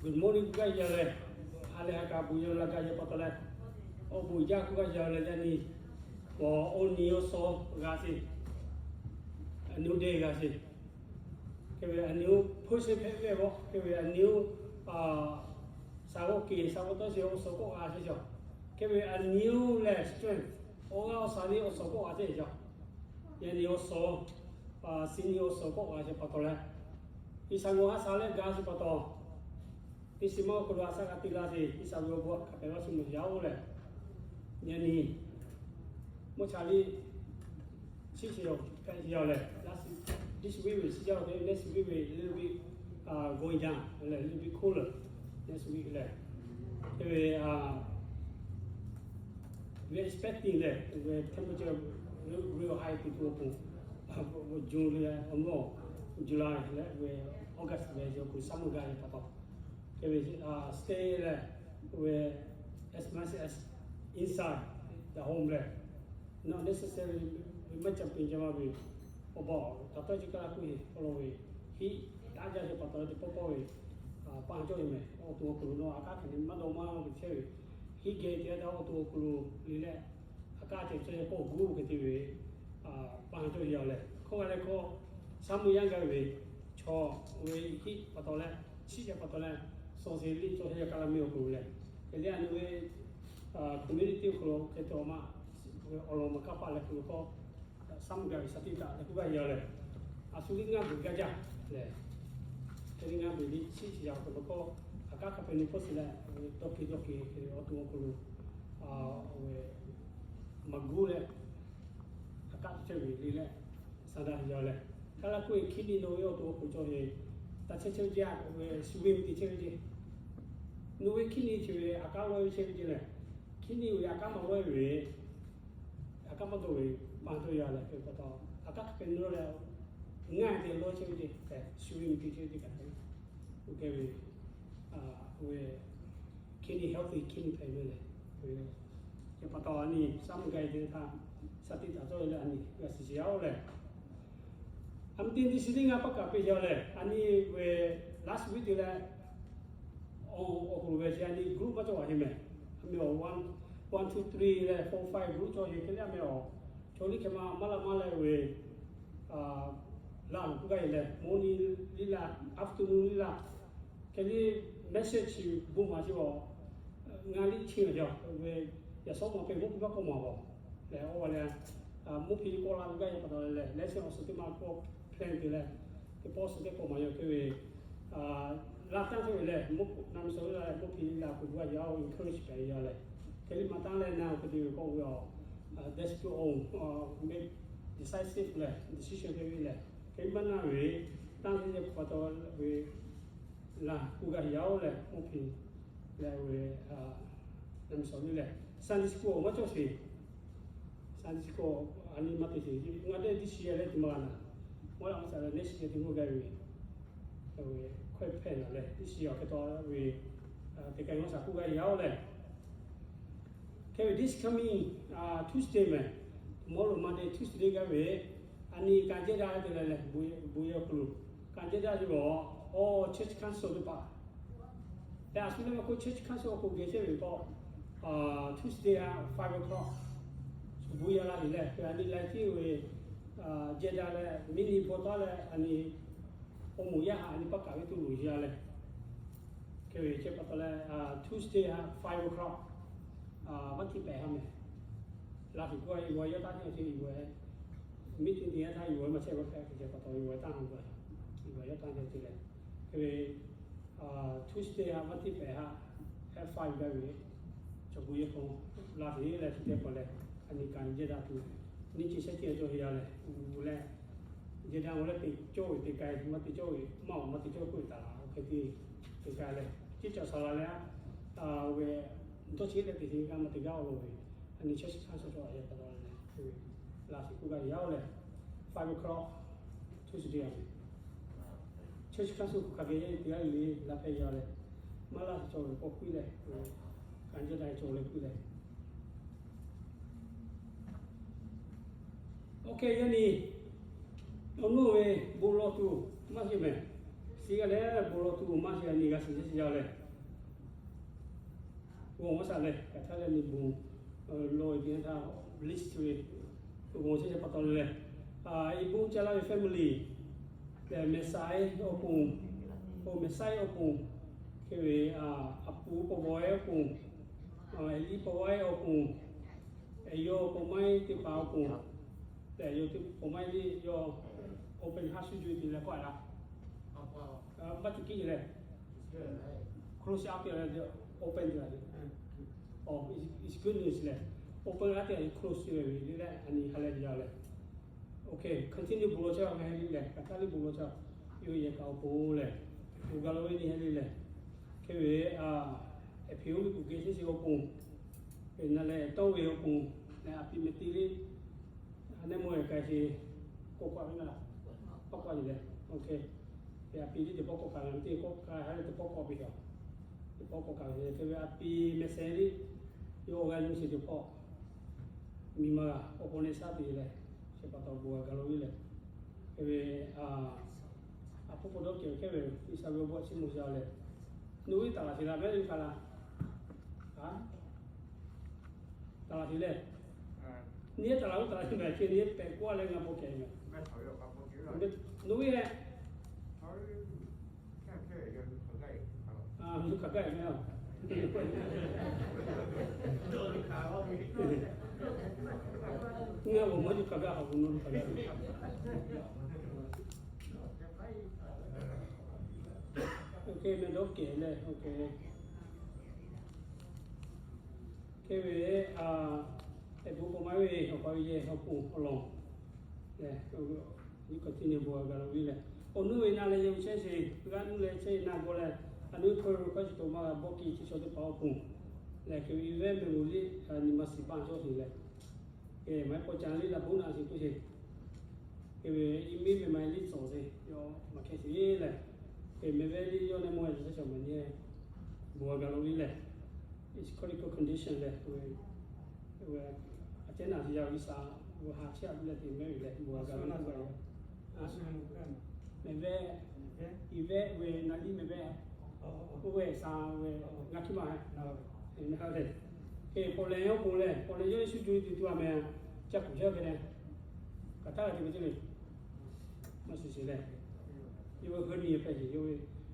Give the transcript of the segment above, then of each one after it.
Good morning kuˬ gaˇ yaˇ leh, ha lehˬ ha kaꞈ bon yawˇ la gaˇ yehˬ pa taw leh, awˬ bon jaˇ kuˬ gaˇ yaˇ leh yaˇ nyi, awˬ, awˬ nyi awˬ suhˍ g'a sheˍ. A new day g'a sheˍ. Hk'e ve a new person hpehꞈ ve k'o, hk'e ve a new, a, စာအုပ် kehˬ စာအုပ် tawˇ sheˍ awˬ suhˍ k'oˆ g'a sheˍ cawˬ. Hk'e ve a new leh strength, awˬ g'aˇ awˬ shaˍ ve awˬ suhˍ k'oˆ g'a sheˍ cawˬ. Yaˇ nyi awˬ suhˍ, a, suh nyi awˬ suhˍ k'oˆ g'a sheˍ pa taw leh, G'uiˬsha ngaˬ hui ha sha leh ga sheˍ pa taw, G'uiˬsha ma awˬ hk'aw lo a shaꞈ g'a te la sheˍ. G'uiˬsha ve awˬ bon htaꞈ hk'a pehꞈ laˇ shu mawˬ yaˇ-oˬ leh, yaˇ nyi, mvuhˇ cha liˇ chi sheˍ awˬ hpehꞈ yaˇ leh, last, this week ve chi jaˇ-oˬ hk'e, next week ve little bit, a, going down leh, little bit cooler next week leh, hk'e ve, a, we expecting leh, we temperature real high tuˬ tuˬ awˬ pon, June leh awˬ mawˇ, July leh we August ve awˬ pon summer ga yehˬ pa taw, hk'e ve, a, stay leh, we as much as inside the home leh, not necessarily ve maˇ ca piˇ jaˇ ma ve, awˬ baˬ taˍ tawˇ chi kaˇ la k'oˆ ve awˬ lawn ve, heat daꞈ jaˇ yehˬ pa taw leh teˇ pawˆ pawˆ ve, a, paˇ cawˇ ve mehˍ. Awˬ to awˬ hk'aw lo nawˬ a kaˉ hk'e le maˇ dawˇ maˇ ve chehˇ ve, heat gaˇ te a taˇ awˬ to awˬ hk'aw lo le leh, a kaˉ ceh cawˇ yehˬ k'awꞈ gu hk'e te ve, a, paˇ cawˇ ve yaˇ leh hkawˇ g'a leh hkawˇ, summer yaˇ gaˇ ve, chaw, we heat pa taw leh, chiˇ yehˬ pa taw leh, suh sheˍ liˇ cawˇ sheˍ yaˇ kaˇ la meh awˬ hk'aw lo leh, hk'e le a nu ve, a, community awˬ hk'aw lo hk'e te awˬ ma, awˬ lawn ma kanˇ paˆ leh hk'aw lo k'o, summer gaˇ ve shaˍ tiꞈ taˍ leh k'oˆ gaˇ yaˇ leh, a shu liˇ ngaˇ beˬ gaˇ jaˇ leh, hk'e le ngaˇ beˬ liˇ chiˇ sheˍ yaˇ awˬ hk'aw lo k'o, a kaˉ hk'a peu-eˬ nyi hpawˇ sheˍ leh, dawˇ hk'e dawˇ hk'e hk'e awˬ to awˬ hk'aw lo, a, we maˍ guˉ leh, a kaˉ cawˇ ve le leh, saˍ daꞈ yaˇ leh, kaˇ la k'oˆ ve hkiˇ liˇ nawˬ ve awˬ to awˬ hk'aw cawˇ ve, taˇ chehˇ chehˇ ve jaˇ, a k'oˆ ve shu ve mvuhˇ te chehˇ ve jaˇ. Nawˬ ve hkiˇ liˇ chi ve a kaˉ lawˇ ve chehˇ ve jaˇ leh, hkiˇ liˇ ve a kaˉ maˇ lawˇ ve, a kaˉ maˇ dawˇ ve, maˇ dawˇ yaˇ leh hk'e pa taw, a kaˉ hk'e nawˬ leh, ngaˇ te lawˇ chehˇ ve jaˇ, shu ve mvuhˇ te chehˇ ve jaˇ kaꞈ, oˇ hk'e ve, a, we hkiˇ liˇ healthy hkiˇ liˇ hpehꞈ ve leh, chi pa taw a nyi summer gaˇ ve teˇ htaˇ, shaˍ tiꞈ taˍ cawˇ ve leh a nyi g'a shiˍ shiˍ yaˇ-oˬ leh, a mvuhˇ te teˇ shiˍ liˇ ngaˇ paˆ kaꞈ peꞈ yaˇ leh, a nyi ve last week te leh, awˬ, awˬ hk'aw lo ve chi a nyi group maˇ cawˇ a heˆ mehˍ. A meh awˬ one, one, two, three leh four, five group cawˇ heˆ hk'e le a meh awˬ, chaw liˇ hk'e ma maˇ la maˇ leh ve, a, laˇ loˬ k'oˆ gaˇ ve leh, morning liˇ laˇ, afternoon liˇ laˇ, hk'e le message chi bon maˍ chi awˬ, ngaˇ liˇ chi a jaˇ ve, yaꞈ shawˉ maˬ hpehꞈ mvuhˇ hpe maˇ k'awꞈ maˍ a leh, oˇ ve leh, a, mvuhˇ hpe k'awꞈ la ve gaˇ ve pa taw leh, leh chi awˬ suhˍ teˇ maˇ k'awꞈ plan te leh, teˇ pawˆ suhˍ teˇ k'awꞈ maˍ yaˇ hk'e ve, a, laˇ taˇ cawˇ ve leh, mvuhˇ naˬ mi suhˍ ve la leh mvuhˇ hpe la kuˬ gaˇ yaˇ-oˬ encourage pehꞈ yaˇ leh, hk'e le maˇ taˇ leh na hk'e te ve k'oˆ ve a, that's your own, make decisive leh decision hk'e ve leh, hk'e maˇ na ve, taˇ te ve pa taw ve, laˇ kuˬ gaˇ yaˇ-oˬ leh mvuhˇ hpe leh ve, a, naˬ mi suhˍ ve leh, Sunday school maˇ cawˇ sheˍ. Sunday school a nyi maˇ te sheˍ. Ngaˬ teˇ, teˇ shiˍ leh teˇ maˇ g'a naˍ. Maˇ laꞈ maˇ shaˍ leh neˇ shiˍ leh teˇ maˇ gaˇ ve, hkawehˇ hpehˇ naˍ leh teˇ shiˍ awˬ hk'e taw ve, teˇ kaꞈ maˇ shaˍ kuˬ gaˇ yaˇ-oˬ leh, hk'e ve this coming, a, Tuesday mehˍ, tomorrow Monday, Tuesday gaˇ ve, a nyi kanˍ jehˇ daꞈ te leh leh, bon yehˬ awˬ hk'aw lo kanˍ jehˇ daꞈ ve awˬ, awˬ church council teˇ hpaˍ leh a shu leh maˇ k'oˆ church council awˬ hk'aw geh chehˇ ve k'o, a, Tuesday a five o'clock shu bon yehˬ la ve leh, hk'e a nyi lai tiˉ ve, a, jehˇ daꞈ leh miˇ nyi bvuhꞈ taˉ leh a nyi awˬ moˍ yaˇ htaꞈ a nyi paˇ kaꞈ ve tuˬ loˍ yaˇ leh, hk'e ve chi pa taw leh, a, Tuesday a five o'clock, a, maˇ tiˉ pehˍ ha mehˍ. Laˇ tuˬ k'oˆ a, iˉ g'aw yawˇ taˇ nyi awˬ ceuˬ iˉ g'aw, meeting te yaˇ htaˇ iˉ g'aw maˇ chehˇ g'a hpehꞈ hk'e chi pa taw iˉ g'aw taˇ ha g'a, iˉ g'aw yawˇ taˇ nyi awˬ ceuˬ leh, hk'e ve, a, Tuesday a maˇ tiˉ pehˍ ha, at five gaˇ ve, chaw bon yehˬ hk'aw laˇ tuˬ leh chi teˇ hpaˍ leh, a nyi kanˍ jehˇ daꞈ tuˬ, nyi chi shehˆ tiˉ cawˇ heˆ yaˇ leh, uˬ leh, jehˇ daꞈ g'aw leh te cawˇ ve te k'ai, maˇ te cawˇ ve maˇ awˬ maˇ te cawˇ k'oˆ ve taˍ la, oˇ hk'e te, te k'ai leh, ceˇ caˬ shaˍ la leh, a, ve, dawˇ chi leh te chi g'a maˇ te gaˇ awˬ lawn ve, a nyi church council cawˬ a yehˬ pa taw leh, laˇ tuˬ k'oˆ gaˇ yaˇ-oˬ leh, five o'clock Tuesday a ve, church council hk'aˬ hk'e te g'a le laˇ hpehꞈ yaˇ leh, maˇ laˇ tuˬ cawˬ ve k'awꞈ piˇ leh, kanˍ jehˇ daꞈ cawˬ leh piˇ leh, oˇ hk'e yaˇ nyi, awˬ nuˇ ve bon lawˬ tuˬ maˇ heˆ mehˍ. Teˇ g'aˇ lehˬ, bon lawˬ tuˬ maˇ sheˍ, nyi g'a shiˍ sheˍ yaˇ lehˬ, g'awˬ maˇ shaˍ lehˬ, kaꞈ htaˇ lehˬ nyi bon lawˬ e teˇ yanˇ htaˇ, bliss tuˬ ve g'awˬ chehˇ chehˇ pa taw lehˬ, i bon ca laˇ ve family lehˬ, mehˬ saiˉ awˬ pon, o mehˬ saiˉ awˬ pon, hk'e ve a puˍ paw bawehˇ awˬ pon, liˇ paw waiˉ awˬ pon, yawˇ paw maiˉ teˇ hpaˍ awˬ pon, lehˬ yawˇ teˇ paw maiˉ liˇ yawˇ open heart surgery te leh k'oˆ a laˇ. Maˇ cuˬ kiˉ lehˬ, close up te leh open te la. It's good news lehˬ, open a te close te ve le leh, a nyi ha leh te yaˇ lehˬ, OK, continue bon lawˬ chehˇ ve hk'e le lehˬ, kaꞈ htaˇ liˇ bon lawˬ chehˇ, yawˇ yehˬ kaꞈ awˬ pon lehˬ, bon ga lawˬ ve nyi hk'e le lehˬ, hk'e ve a, hpehꞈ oˇ ve kuˬ geh sheˉ sheˍ awˬ pon, hpehꞈ na leh tawˇ ve awˬ pon, lehˬ a pi meh te le, a nehˇ maw e k'ai sheˍ, k'awꞈ k'awꞈ ve na, k'awꞈ k'awꞈ ve lehˬ, OK, hpehꞈ a pi le teˇ pawˆ k'awꞈ kaꞈ ve, teˇ k'awꞈ kaꞈ ha leh teˇ pawˆ k'awꞈ ve yoˬ. Teˇ pawˆ k'awꞈ kaꞈ ve hk'e ve a pi meh seh le, yawˇ awˬ g'a nyi sheˍ teˇ pawˆ, miˬ ma g'a awˬ pon nehˬ shaˉ te leh, sheˍ pa taw bon ga lawˬ ve lehˬ, hk'e ve a, a hpawˇ hpawˇ dawˇ kehˬ hk'e ve G'uiˬsha ve awˬ bon chiˇ mvuh sha lehˬ, nawˬ hui taˍ laˬ sheˍ la mehˉ ve hk'a la, a, taˍ laˬ sheˍ lehˬ, nyi taˍ laˬ oˇ taˍ laˬ sheˍ mehˬ, chi nyi pehꞈ k'oˆ a leh ngaˬ bon kehˬ ve, nawˬ hui lehˬ, yawˇ hk'aˬ gaˇ e mehˬ a, ngaˬ awˬ maˇ yawˇ hk'aˬ gaˇ k'awꞈ k'oˆ nawˬ hk'aˬ gaˇ, OK, meh dawˇ kehˬ lehˬ, OK, hk'e ve a, hpehꞈ bon k'awꞈ maˇ ve awˬ pa ve yehˬ awˬ pon awˬ lawn lehˬ, nyi continue bon ga lawˬ ve lehˬ, awˬ nuˇ ve na leh yehˬ ve chehˇ sheˍ, g'aˇ nuˇ leh chehˇ na gaw leh, a nuˇ hpeuˇ ve hkawˇ chi to maˇ g'a bawˆ ke chi shaw teˇ hpaˍ awˬ pon lehˬ, hk'e ve i venˇ meh moˍ liˇ nyi ma shiˍ baˇ cawˇ sheˍ lehˬ, hk'e maˇ heˆ paw ca liˇ laꞈ bon na sheˍ k'oˆ sheˍ. Hk'e ve i miˇ meh ma liˇ tcuhˍ sheˍ, yawˇ maˇ hkehˇ sheˍ lehˬ, hk'e meh venˇ liˇ yawˇ nehˇ maw e shaˉ shaˍ maˍ nyi bon ga lawˬ ve lehˬ, it's critical condition lehˬ, a cehˉ naˬ sheˍ yaˇ G'uiˬsha g'uˇ ha chehˇ a leh te mehˉ ve lehˬ bon ga lawˬ ve lehˬ, meh venˇ, i venˇ ve na liˇ meh venˇ, oˇ ve sha ve ngaˇ hkiˇ maˇ heˆ. Hk'e paw leh yawˇ pon lehˬ, paw leh yawˇ Yeˍsuˆ co e te tuˬ a meh, ca kuˬ chehˇ ve lehˬ, kaꞈ htaˇ g'a te ve ceˇ le, maˇ shiˍ sheˍ lehˬ, yawˇ ve hui nyi hpehꞈ sheˍ, yawˇ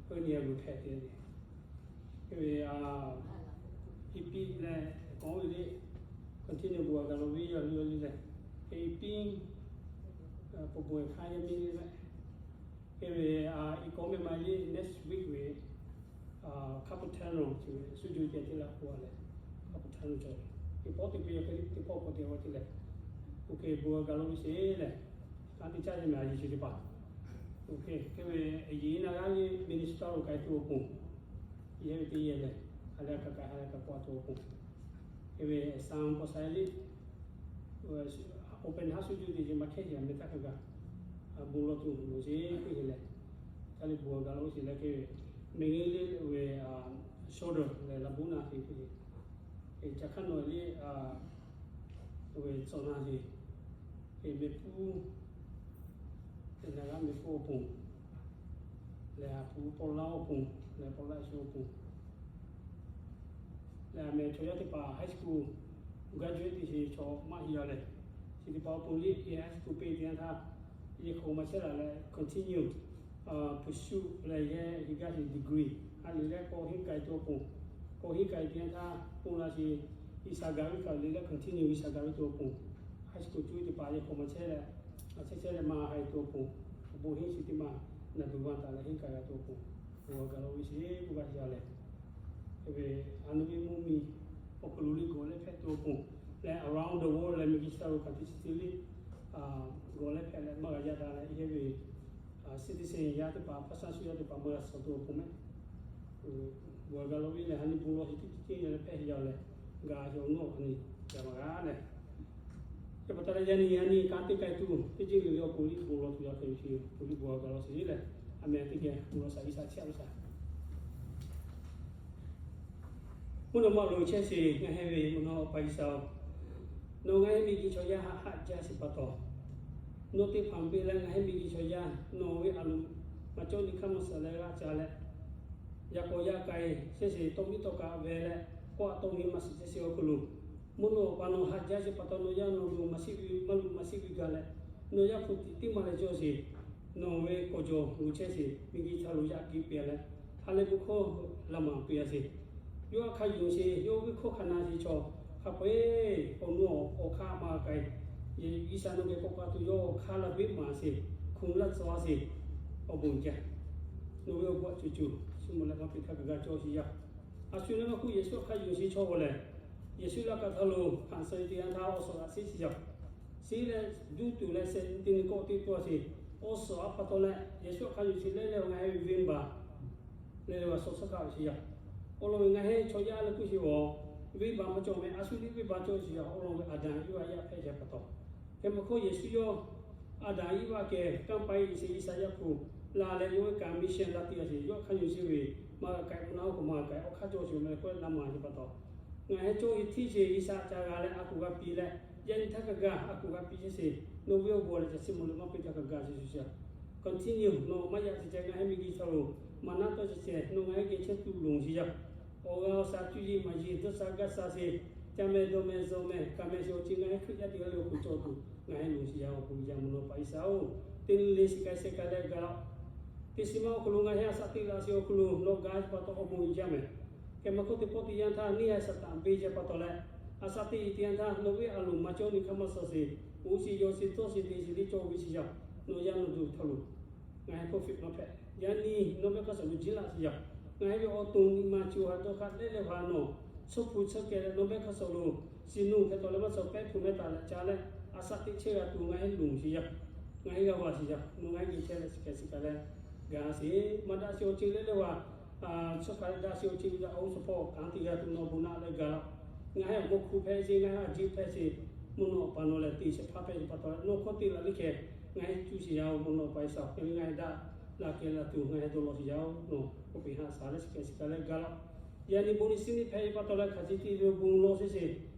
ve hui nyi a vuˬ hpehꞈ te le. Hk'e ve a, i piˇ leh k'awꞈ ve le, continue bon ga lawˬ ve yawˇ le lehˬ, hk'e i piˇ, paw bon hk'aˇ yaˇ miˇ le lehˬ, hk'e ve a, i k'awꞈ meh ma le next week ve carpal tunnel chi ve suˇ juˇ ceh te laˇ k'oˆ a lehˬ, carpal tunnel cawˬ ve, teˇ pawˆ te piˇ yaˇ hk'e le teˇ pawˆ k'awꞈ te a ve ceˇ lehˬ, OK, bon ga lawˬ ve sheˍ lehˬ, a teˇ caˇ ve meh a yeˬ chi teˇ hpaˍ, OK, hk'e ve a yeˬ na g'aˇ le minister lo k'ai tuˬ awˬ pon, yehˬ ve teˇ yehˬ lehˬ, ha leh kaꞈ kaꞈ ha leh kaꞈ k'awꞈ tuˬ awˬ pon, hk'e ve sa paw sha le open heart surgery te ce maˇ hkehˇ ce a meh htaˇ hk'a gaˬ, bon lawˬ tuˬ loˍ sheˍ k'oˆ ve lehˬ, ca le bon ga lawˬ sheˍ lehˬ, hk'e ve meh nyi le ve shoulder lehˬ laꞈ bon na sheˍ k'oˆ ve, ca hk'aˇ nawˬ le, oˇ ve tcuhˍ na sheˍ, hk'e meh pfuhˇ, te na g'aˇ meh pfuhˇ awˬ pon lehˬ, a puˍ paw laˇ awˬ pon lehˬ, paw laˇ shu awˬ pon lehˬ, a meh chaw yaˇ teˇ hpaˍ high school graduate te sheˍ chaw maˇ heˆ a lehˬ, chi teˇ hpaˍ awˬ pon le high school peˇ te yanˇ htaˇ, yehˬ hk'aw maˇ chehˇ la leh continue pursue leh yehˬ heˍ gaˇ sheˍ degree ha lehˬ leh k'awꞈ henˇ k'ai tuˬ awˬ pon, k'awꞈ henˇ k'ai te yanˇ htaˇ pon la sheˍ, G'uiˬsha gaˬ ve kaꞈ le leh continue G'uiˬsha gaˬ ve tuˬ awˬ pon, high school co e teˇ hpaˍ yehˬ hk'aw maˇ chehˇ leh, a chehˇ chehˇ leh maˇ haiˬ tuˬ awˬ pon, awˬ bon henˇ chi teˇ maˇ naˬ duˬ vaˇ taˍ leh henˇ k'ai g'a tuˬ awˬ pon, bon ga lawˬ ve sheˍ k'oˆ gaˇ sheˍ a lehˬ, hk'e ve a nu ve mvuhˇ miˬ awˬ hk'aw lo le gawˬ leh hpehꞈ tuˬ awˬ pon leh around the world leh miˬguiˬ chi taˇ lo kaꞈ teˇ chi te le gawˬ leh hpehꞈ leh maˇ g'a yaˇ daꞈ leh yehˬ ve citizen yaˇ teˇ hpaˍ, pastor shu yaˇ teˇ hpaˍ maˇ g'a suh tuˬ awˬ pon mehˆ, bon ga lawˬ ve lehˬ, ha nyi bon lawˬ sheˍ teˇ ceuˬ ceuˬ leh hpehꞈ yaˇ lehˬ, ga yawˬ nawˬ ha nyi ga maˇ g'a lehˬ, chi pa taw leh yaˇ nyi yaˇ nyi kanˉ te k'ai tuˬ teˇ ceuˬ le le awˬ pon liˇ bon lawˬ tuˬ yaˇ hpehꞈ ve chi, bon liˇ bon ga lawˬ sheˍ lehˬ, a meh teˇ geh bon lawˬ shaˍ G'uiˬsha chehˇ a ve shaˍ. Mvuhˇ naw ma loˍ chehˇ sheˍ ngaˬ hui ve mvuhˇ naw pa G'uiˬsha-oˬ, nawˬ ngaˬ hui miˬguiˬ chaw yaˇ haꞈ haꞈ jaˇ sheˍ pa taw, nawˬ teˇ hpaˍ piˇ leh ngaˬ hui miˬguiˬ chaw yaˇ nawˬ ve a loˍ maˇ cawˇ nyi hk'aˇ maˇ suh leh g'a ca leh, yaꞈ k'awꞈ yaꞈ k'ai chehˇ sheˍ, tawˇ miˇ tawˇ kaꞈ ve leh, kawˆ aꞈ tawˇ miˇ maˇ suh chehˇ sheˍ awˬ hk'aw lo, mvuhˇ naw awˬ pa nawˬ haꞈ jaˇ sheˍ pa taw, nawˬ yaˇ nawˬ luˬ maˇ shiˆ ve, maˇ luˬ maˇ shiˆ ve gaˬ leh, nawˬ Yaˇ hpu tiꞈ tiˉ maˇ leh cawˇ sheˍ, nawˬ ve k'awꞈ jawˬ g'uˬ chehˇ sheˍ, miˬguiˬ htaꞈ lo yaꞈ keu pehˍ leh, ha lehˬ bon hkawˇ laꞈ maˍ peuˬ a sheˍ. Yawˇ hk'aˇ yonˍ sheˍ, yawˇ ve hkawˇ hk'a na sheˍ chaw, hk'a peu-eˬ awˬ nu awˬ hk'aˇ maˇ k'ai, G'uiˬsha nawˬ geh k'awꞈ k'oˆ tuˬ yawˇ hk'aˇ laˇ biˇ maˍ sheˍ, hkunˍ laˇ tcuh sheˍ, awˬ bon jaˇ. Nawˬ ve awˬ bon aꞈ cuˬ cuˬ, shu mawˬ leh maˇ piˇ htaˇ kaꞈ g'a cawˇ sheˍ yaˇ. A shu leh maˇ k'oˆ, Yeˍsuˆ hk'aˇ yonˍ sheˍ chaw g'aw lehˬ, Yeˍsuˆ laꞈ ka htaˇ lo hkanˍ suh teˇ yanˇ htaˇ awˬ suhˍ g'aꞈ sheˍ sheˍ yaˇ. Sheˍ leh duˇ tuˬ leh shehˍ teˇ nyi kawˆ teˇ tuˇ a sheˍ. Awˬ suhˍ a pa taw leh Yeˍsuˆ hk'aˇ yonˍ sheˍ leh leh ngaˬ hui venˇbaˆ leh leh g'a shaw shaˉ hkaˆ ve sheˍ yaˇ. Awˬ lawn ve ngaˬ hui chaw yaˇ leh kuˇ sheˍ awˬ, venˇbaˆ maˇ cawˬ meh, a shu liˇ venˇbaˆ cawˇ sheˍ yaˇ. Awˬ lawn ve Aˍdanˍ Iˉvaˆ yaˇ hpehꞈ sheˍ pa taw, hk'e maˇ hk'oˆ Yeˍsuˆ yawˇ Aˍdanˍ Iˉvaˆ kehˬ kanˇ paˆ e sheˍ, G'uiˬsha Yaˇ hpu la leh yawˇ ve ka mission laˇ te a sheˍ. Yawˇ hk'aˇ yonˍ sheˍ ve, maˇ g'a k'ai, mvuhˇ naw k'o maˇ g'a k'ai, awˬ hk'aˇ cawˇ sheˍ meh k'oˆ laˇ maˍ sheˍ pa taw, ngaˬ hui cawˇ ve hteˇ sheˍ, G'uiˬsha ca g'a leh a kuˬ g'a piˇ leh, yaꞈ nyi htaˇ kaꞈ g'a a kuˬ g'a piˇ sheˍ sheˍ. Nawˬ ve awˬ bon leh ca chi mawˬ leh maˇ piˇ htaˇ kaꞈ g'a sheˍ sheˍ. Continue, nawˬ maˇ yaꞈ ceh ceh ngaˬ hui miˬguiˬ htaꞈ lo maˍ naˉ tawˇ ceh ceh nawˬ ngaˬ hui geh chehˇ tuˬ loˍ sheˍ yaˇ. Awˬ g'a awˬ shaˍ cuˇ yiˍ maˍ yiˍ dawˇ sha gaˇ sha sheˍ, ca meh dawˇ meh zaw meh kaˬ meh sheˍ awˬ ceuˬ ngaˬ hui Hkriꞈ yaˇ teˇ g'aˇ le awˬ hk'aw cawˬ tuˬ ngaˬ hui loˍ sheˍ yaˇ. Awˬ bon yaˇ mvuhˇ naw pa G'uiˬsha-oˬ, teˇ nyi le shiˍ k'ai sheh k'ai leh gaˬ laˇ-oˆ. Teˇ shiˍ ma awˬ hk'aw lo ngaˬ hui a shaꞈ teꞈ laꞈ sheˍ awˬ hk'aw lo nawˬ gaˬ sheˍ pa taw awˬ bon uiˍ jaˇ meh. Hk'e maˇ hk'oˆ teˇ pawˆ teˇ yanˇ htaˇ neˇ haiˬ Saˍtanˍ beˇ jaˇ pa taw leh, a shaꞈ teꞈ teˇ yanˇ htaˇ nawˬ ve a loˍ maˇ cawˇ nyi hk'aˇ maˇ suh sheˍ, uˉ sheˍ yaw sheˍ dawˇ sheˍ te sheˍ liˇ cawˇ ve sheˍ yaˇ. Nawˬ yaˇ nawˬ duˬ htaꞈ lo ngaˬ hui hk'oˆ fiꞈ maˇ hpehꞈ. Yaꞈ nyi nawˬ mehˆ hk'aˇ suh lo jiˇ laꞈ sheˍ yaˇ. Ngaˬ hui ve awˬ to nyi ma co ha dawˇ hk'aˇ leh leh hpaˍ nawˬ tsuhˇ hpu tsuhˇ keh leh nawˬ mehˆ hk'aˇ suh lo shiˍ nuˇ hpehꞈ taw leh maˇ suh pehˉ hpu mehˆ taˍ leh ca leh a shaꞈ teꞈ chehˇ g'a tuˬ ngaˬ hui loˍ sheˍ yaˇ. Ngaˬ hui g'a va sheˍ yaˇ. Nawˬ ngaˬ hui geh chehˇ leh shiˍ k'ai shiˍ k'ai leh gaˬ sheˍ. Maˇ daꞈ sheˍ awˬ ceuˬ leh leh g'a tsuhˇ hk'a leh daꞈ sheˍ awˬ ceuˬ ve daꞈ awˬ suhˍ hpawˇ kanˉ te g'a tuˬ nawˬ bon naˆ leh gaˬ laˇ. Ngaˬ hui awˬ moˇ hk'u hpehꞈ sheˍ, ngaˬ hui a jiˆ hpehꞈ sheˍ, mvuhˇ naw pa nawˬ leh te shehˍ hpaˇ hpehꞈ sheˍ pa taw leh nawˬ hk'oˆ teˇ laꞈ liˇ hkeh ngaˬ hui cuˇ sheˍ yaˇ-oˬ. Mvuhˇ naw pa G'uiˬsha, ngaˬ hui daꞈ laˇ keh laˇ tuˬ ngaˬ hui dawˇ law sheˍ yaˇ-oˬ. Nawˬ k'oˆ piˇ haꞈ shaˍ leh shiˍ k'ai shiˍ k'ai leh gaˬ laˇ. Yaꞈ nyi bon liꞈ shiˉ nyi hpehꞈ ve pa taw leh hk'aˬ chi teˇ ve bon law sheˍ sheˍ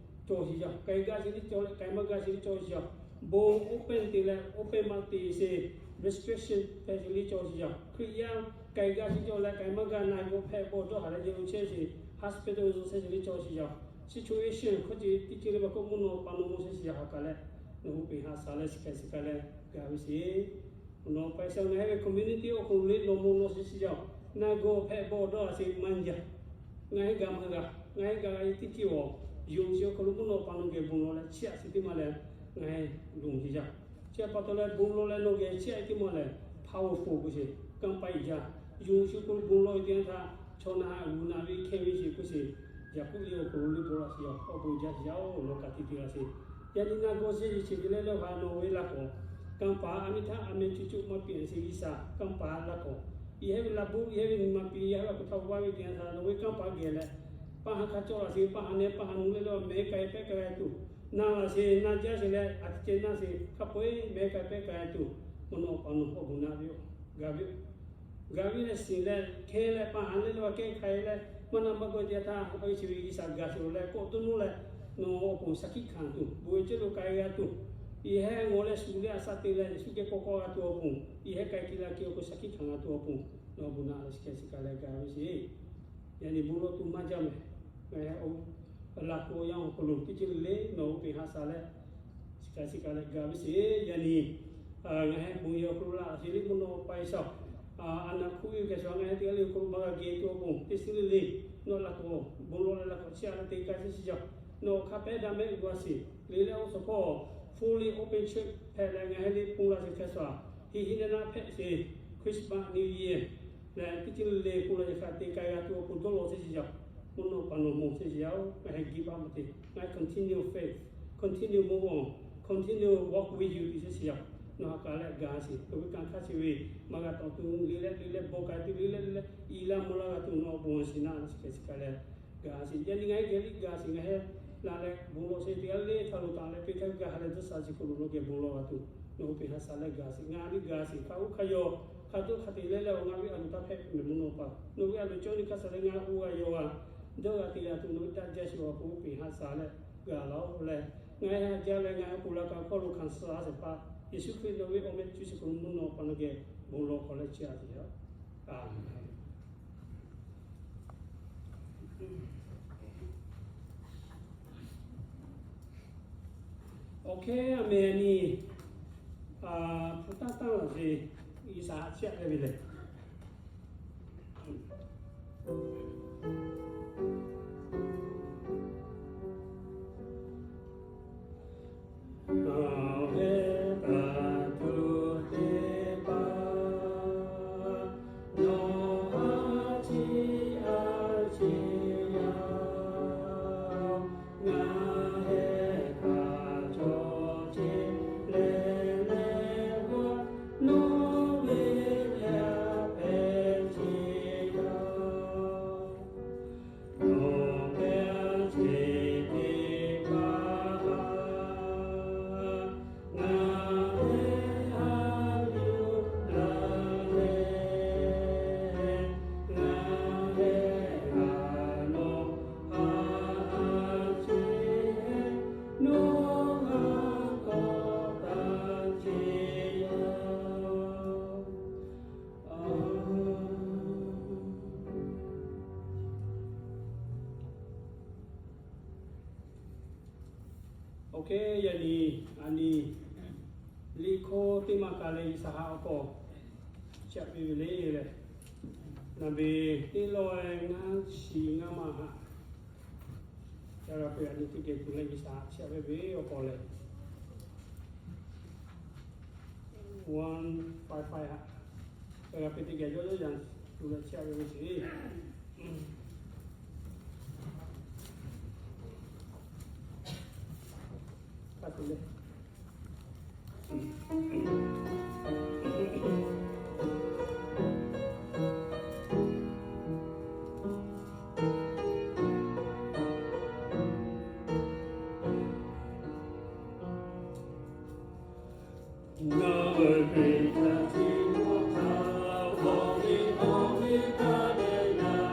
cawˬ sheˍ yaˇ. K'ai gaˇ sheˍ liˇ cawˬ leh k'ai maˇ gaˇ sheˍ liˇ cawˬ sheˍ yaˇ. Bon open te leh open maˇ te sheˍ, restriction hpehꞈ sheˍ liˇ cawˬ sheˍ yaˇ. Hkriꞈ yaˇ k'ai gaˇ sheˍ cawˬ leh k'ai maˇ gaˇ na g'aw hpehꞈ bawˬ dawˇ haˍ leh yehˬ lo chehˇ sheˍ, hospital zo chehˇ sheˍ liˇ cawˬ sheˍ yaˇ. Situation hk'oˆ ce teˇ ceuˬ le ba k'oˆ mvuhˇ naw pa nawˬ mawˬ sheˍ sheˍ yaˇ ha k'aˬ leh nawˬ k'oˆ piˇ haꞈ shaˍ leh shiˍ k'ai shiˍ k'ai leh gaˬ ve sheˍ. Mvuhˇ naw pa G'uiˬsha, ngaˬ hui ve community awˬ hk'aw lo le nawˬ mawˬ nawˬ sheˍ sheˍ yaˇ. Na g'aw hpehꞈ bawˬ dawˇ haˍ sheˍ maˇ jaˇ. Ngaˬ hui gaˬ maˇ g'a, ngaˬ hui gaˬ g'a e teˇ ceuˬ awˬ, yonˍ sheˍ awˬ hk'aw lo mvuhˇ naw pa nawˬ geh bon law leh chiˇ aꞈ sheˍ teˇ maˇ leh ngaˬ hui loˍ sheˍ yaˇ. Chi pa taw leh bon law leh nawˬ geh chiˇ aꞈ e teˇ maˇ lehˬ powerful k'oˆ sheˍ, kanˇ paˆ e jaˇ. Yonˍ sheˍ awˬ hk'aw lo bon law e teˇ yanˇ htaˇ chaw na haꞈ g'uˬ na ve hkeh ve sheˍ k'oˆ sheˍ. Yaꞈ k'oˆ le awˬ hk'aw lo le bon law sheˍ yaˇ. Awˬ bon jaˇ sheˍ yaˇ-oˬ, nawˬ ka tiꞈ te g'a sheˍ. Yaꞈ nyi na g'aw sheˍ sheˍ te leh leh hpaˍ nawˬ ve laˇ k'awꞈ kanˇ paˍ a miˇ htaˇ a meh cuˇ cuˆ maˇ piˇ sheˍ G'uiˬsha kanˇ paˍ laˇ k'awꞈ. Yehˇ ve laˇ bon yehˇ ve nyi ma piˇ, yehˇ ve a hpu htaꞈ g'aˇ ve teˇ yanˇ htaˇ nawˬ ve kanˇ paˍ geh leh paˇ ha hk'a cawˇ laꞈ sheˍ, paˇ ha neh paˇ ha nu leh leh mehˉ k'ai pehˉ k'ai tuˬ, na laꞈ sheˍ na jaˇ sheˍ leh a ciˉ ceh na sheˍ hk'a peu-eˬ mehˉ k'ai pehˉ k'ai tuˬ, mvuhˇ naw pa nawˬ awˬ bon naˆ ve yoˬ. Gaˬ ve yoˬ. Gaˬ ve leh shiˍ leh hkeh leh paˇ ha leh leh g'a kehˉ hk'ai leh maˇ na maˇ g'aw teˇ yanˇ htaˇ a ve chi ve G'uiˬsha gaˬ sheˍ leh kawˆ dawˇ nawˇ leh nawˬ awˬ pon shaˍ hkiˆ hkanˍ tuˬ, bon ve ceuˬ lo k'ai g'a tuˬ, yehˇ ngaw leh shu leh a shaꞈ te leh Yeˍsuˆ geh k'awꞈ k'awꞈ g'a tuˬ awˬ pon, yehˇ k'ai ki la ki awˬ hk'aw shaˍ hkiˆ hkanˍ g'a tuˬ awˬ pon, nawˬ awˬ bon naˆ leh shiˍ k'ai shiˍ k'ai leh gaˬ ve sheˍ. Yaꞈ nyi bon law tuˬ maˇ jaˇ meh. Ngaˬ hui laꞈ k'awꞈ yanˇ awˬ hk'aw lo teˇ ceuˬ le le nawˬ k'oˆ piˇ haꞈ shaˍ leh shiˍ k'ai shiˍ k'ai leh gaˬ ve sheˍ. Yaꞈ nyi ngaˬ hui bon yehˬ awˬ hk'aw lo laꞈ sheˍ le mvuhˇ naw pa G'uiˬsha, a naˍ hkuˇ ve hkeh sha ngaˬ hui teˇ g'aˇ le awˬ hk'aw lo maˇ g'a geh tuˬ awˬ pon teˇ shiˉ le le nawˬ laꞈ k'awꞈ bon law leh laꞈ k'awꞈ chiˇ aꞈ leh te k'ai shiˍ shiˍ yaˇ. Nawˬ hk'a pehˉ daꞈ mehˆ g'a sheˍ le leh awˬ suhˍ hpawˇ fully open church hpehꞈ leh ngaˬ hui le pon laꞈ sheˍ hkeh sha, hiˆ hiˆ naˆ naˆ hpehꞈ sheˍ, Christmas, New Year leh teˇ ceuˬ le le pon laꞈ sheˍ hk'a te k'ai g'a tuˬ awˬ pon dawˇ law sheˍ shiˍ yaˇ. Mvuhˇ naw pa nawˬ mawˬ sheˍ shiˍ yaˇ-oˬ, ngaˬ hui give up maˇ te. Ngaˬ hui continue faith, continue move on, continue walk with you te sheˍ shiˍ yaˇ. Nawˬ ha k'aˬ leh gaˬ sheˍ, nawˬ ve kanˇ hk'aˇ chi ve maˇ g'a tawˍ tuˬ le leh le leh bawˬ k'ai tuˬ le leh le leh i laˇ mvuh laˇ g'a tuˬ nawˬ awˬ bon shiˍ naˆ shiˍ k'ai shiˍ k'ai leh gaˬ sheˍ. Yaꞈ nyi ngaˬ hui geh liˇ gaˬ sheˍ, ngaˬ hui laꞈ leh bon law sheˍ teˇ g'aˇ le htaˇ lo taˍ leh peˇ htaˇ gaˬ ha leh dawˇ sha chi hk'oˆ lo nawˬ geh bon law g'a tuˬ nawˬ k'oˆ piˇ haꞈ shaˍ leh gaˬ sheˍ. Ngaˬ liˇ gaˬ sheˍ hk'a oˇ hk'a yaw hk'a dawˇ hk'a te leh leh awˬ ngaˬ ve a loˍ taˇ hpehꞈ mvuhˇ naw pa, nawˬ ve a loˍ cawˇ nyi hk'a shaˍ leh ngaˬ oˇ g'a yaw g'a dawˇ g'a te g'a tuˬ nawˬ ve daꞈ jaˇ sheˍ awˬ k'oˆ piˇ haꞈ shaˍ leh gaˬ laˇ-oˬ leh, ngaˬ hui haꞈ jaˇ leh ngaˬ hui ponˬ laꞈ ka hk'aw lo hkanˍ suh a sheˍ hpaˇ Yeˍsuˆ Hkriꞈ nawˬ ve awˬ meh cuˇ shiˍ hk'aw lo mvuhˇ naw pa nawˬ geh bon lawˬ hk'awꞈ leh chi a teꞈ yaˇ. A, awˬ hk'e a meh ni, hpu taˇ taˇ laˬ ve G'uiˬsha haꞈ chiˇ aꞈ ve lehˬ, awˬ hk'e kaꞈ tuˬ te pa, nawˬ a ciˉ a ciˉ yaˇ, ngaˬ heh kaꞈ chaw ce leh leh g'a, nawˬ ve yaˇ hpehꞈ ce yaˇ. Nawˬ hpehꞈ ce teˇ hpaˍ, ngaˬ heh a yuˬ laˇ leh, ngaˬ heh a nawˬ a ciˉ, nawˬ a kawˆ taˇ ce yaˇ. Awˬ hk'e yaꞈ nyi, a nyi, liꞈ hkawˇ teˇ maˇ kaˬ leh G'uiˬsha haꞈ awˬ hk'aw chiˇ aꞈ piˇ ve le lehˬ, naˍ beˍ teˇ lawˇ e ngaˇ chi ngaˇ maˇ haꞈ, ca g'a peuˬ a nyi teˇ geh tuˬ leh G'uiˬsha haꞈ chiˇ aꞈ ve ve awˬ hk'aw lehˬ, one five five haꞈ, ca g'a peuˬ teˇ geh yawˇ yawˇ yanˍ tuˬ leh chiˇ aꞈ ve ve sheˍ. Kaˇ tuˬ leh ngaˬ ve Hkriꞈ yaˇ chi hk'aw htaꞈ awˬ viˉ awˬ nyi kaˇ leh yaˇ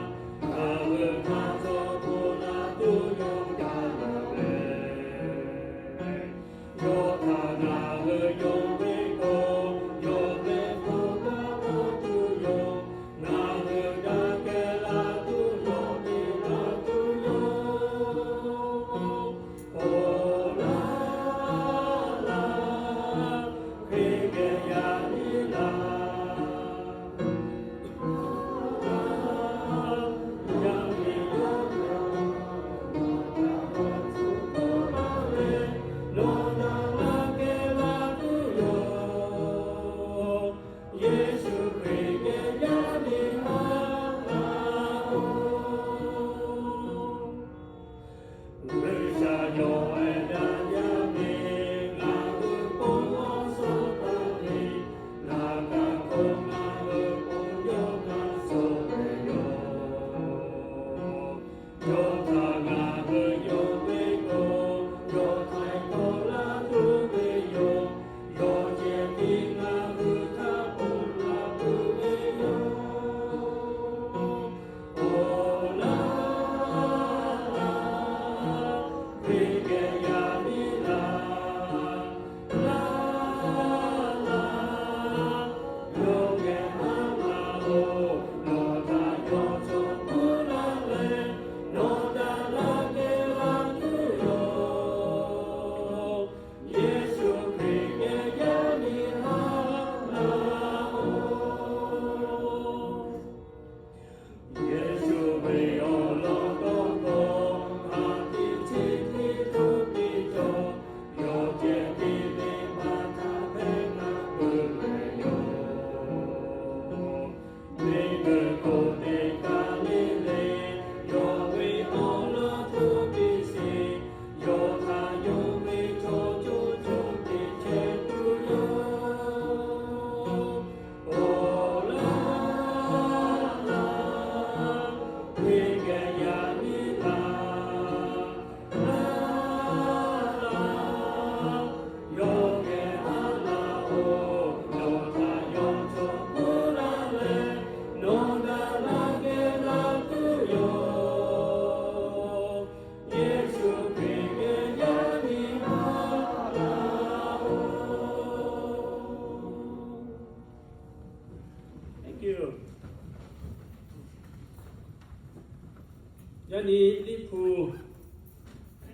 Yaˇ nyi Liꞈ hpu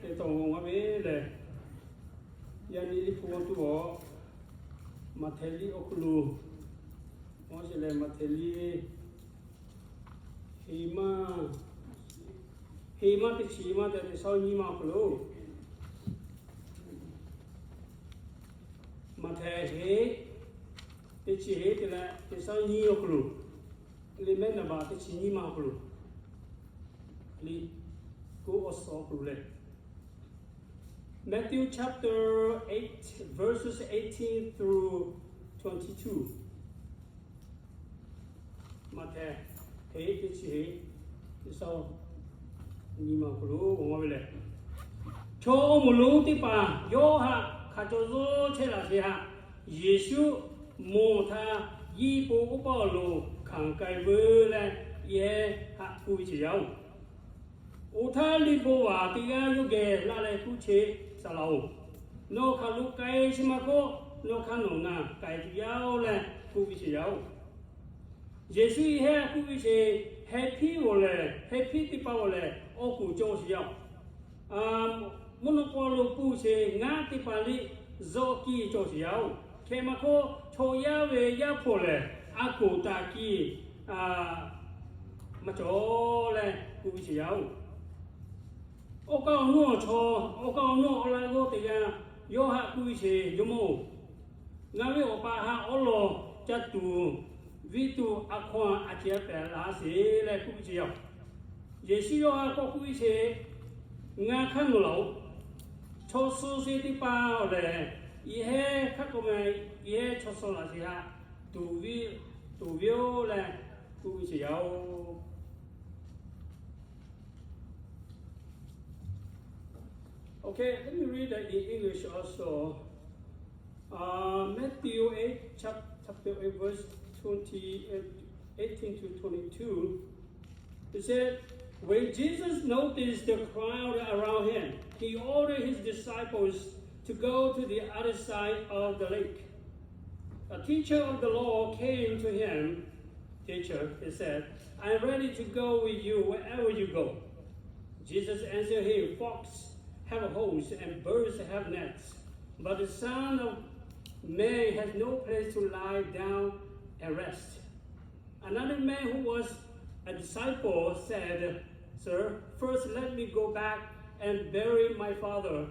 teˇ tawn g'a ve lehˬ, yaˇ nyi Liꞈ hpu g'aw tuˬ awˬ, Maꞈhtehˍ liꞈ awˬ hk'aw lo, awˬ sheˍ lehˬ Maꞈhtehˍ liꞈ heˍ maˇ, heˍ maˇ teˇ chi maˇ te teˇ shawˉ nyiˇ maˇ awˬ hk'aw lo, Maꞈhtehˍ heˍ, teˇ chi heˍ te leh teˇ shawˉ nyiˇ awˬ hk'aw lo, liꞈ mehˉ naˍ baꞈ teˇ chi nyiˇ maˇ awˬ hk'aw lo, liꞈ k'o awˬ suhˍ awˬ hk'aw lo lehˬ, Matthew chapter eight, verses eighteen through twenty-two. Maꞈhtehˍ heˍ teˇ chi heˍ, teˇ shawˉ nyiˇ maˇ awˬ hk'aw lo g'aw ve lehˬ, chaw awˬ moˍ lonˉ teˇ hpaˍ yawˇ haꞈ hk'a caw zuhˇ chehˇ laˬ sheˍ haꞈ, Yeˍsuˆ mawˬ htaˇ, yiˇ po oˇ paˇ awˬ loˍ hkanˍ k'ai veu leh, yehˇ haꞈ k'oˆ ve ce yaˇ oˬ, Oˇ htaˇ liꞈ bvuhꞈ vaˬ teˇ g'aˇ yawˇ geh laˇ leh k'oˆ ce, Saˍ laꞈ oˬ, nawˬ hk'aˬ lo k'ai chi ma hk'oˆ, nawˬ hk'aˇ nawˬ ngaˬ k'ai tuˬ yaˇ oˬ leh k'oˆ ve ce yaˇ oˬ. Yeˍsuˆ yehˇ k'oˆ ve ce, Heh hpiˇ g'awˬ lehˬ, heh hpiˇ teˇ hpaˍ g'awˬ lehˬ, awˬ kuˬ cawˬ sheˍ yaˇ oˬ. Mvuhˇ naw k'aw lo pun ce, ngaˉ teˇ hpaˍ liˇ zuhˆ kiˇ cawˬ sheˍ yaˇ oˬ. Hk'e ma hk'oˆ, chaw yaˇ ve yaˇ hpawˍ lehˬ, a koˍ taˍ kiˇ maˇ cawˬ leh k'oˆ ve ce yaˇ oˬ. Awˬ kaˍ awˬ nuˇ awˬ chaw, awˬ kaˍ awˬ nuˇ awˬ laꞈ g'awˇ teˇ g'aˇ yawˇ haꞈ k'oˆ ve ce, Jawˇmawˇ oˬ, ngaˬ ve awˬ pa haꞈ awˉ lawˬ ca tuˬ, viˇ tuˬ a hkawˇ a ciˍ a pehˍ laˬ sheˍ leh k'oˆ ve ce yaˇ oˬ. Yeˍsuˆ yawˇ haꞈ k'awꞈ k'oˆ ve ce, Ngaˬ hk'aˇ nawˬ laˬ oˬ. Chaw suh sheˍ teˇ hpaˍ awˬ lehˬ, yehˇ hk'aˇ k'awꞈ meh, yehˇ chaw suh laˬ sheˍ haꞈ tuˬ viˇ, tuˬ viˇ oˬ leh k'oˆ ve ce yaˇ oˬ. Okay, let me read that in English also. Uh, Matthew eight, chap- chapter eight, verse twenty, uh, eighteen to twenty-two. He said, When Jesus noticed the crowd around him, he ordered his disciples to go to the other side of the lake. A teacher of the law came to him. Teacher, he said, I'm ready to go with you wherever you go. Jesus answered him, Fox have holes and birds have nests, but the Son of Man has no place to lie down and rest. Another man who was a disciple said, Sir, first let me go back and bury my father.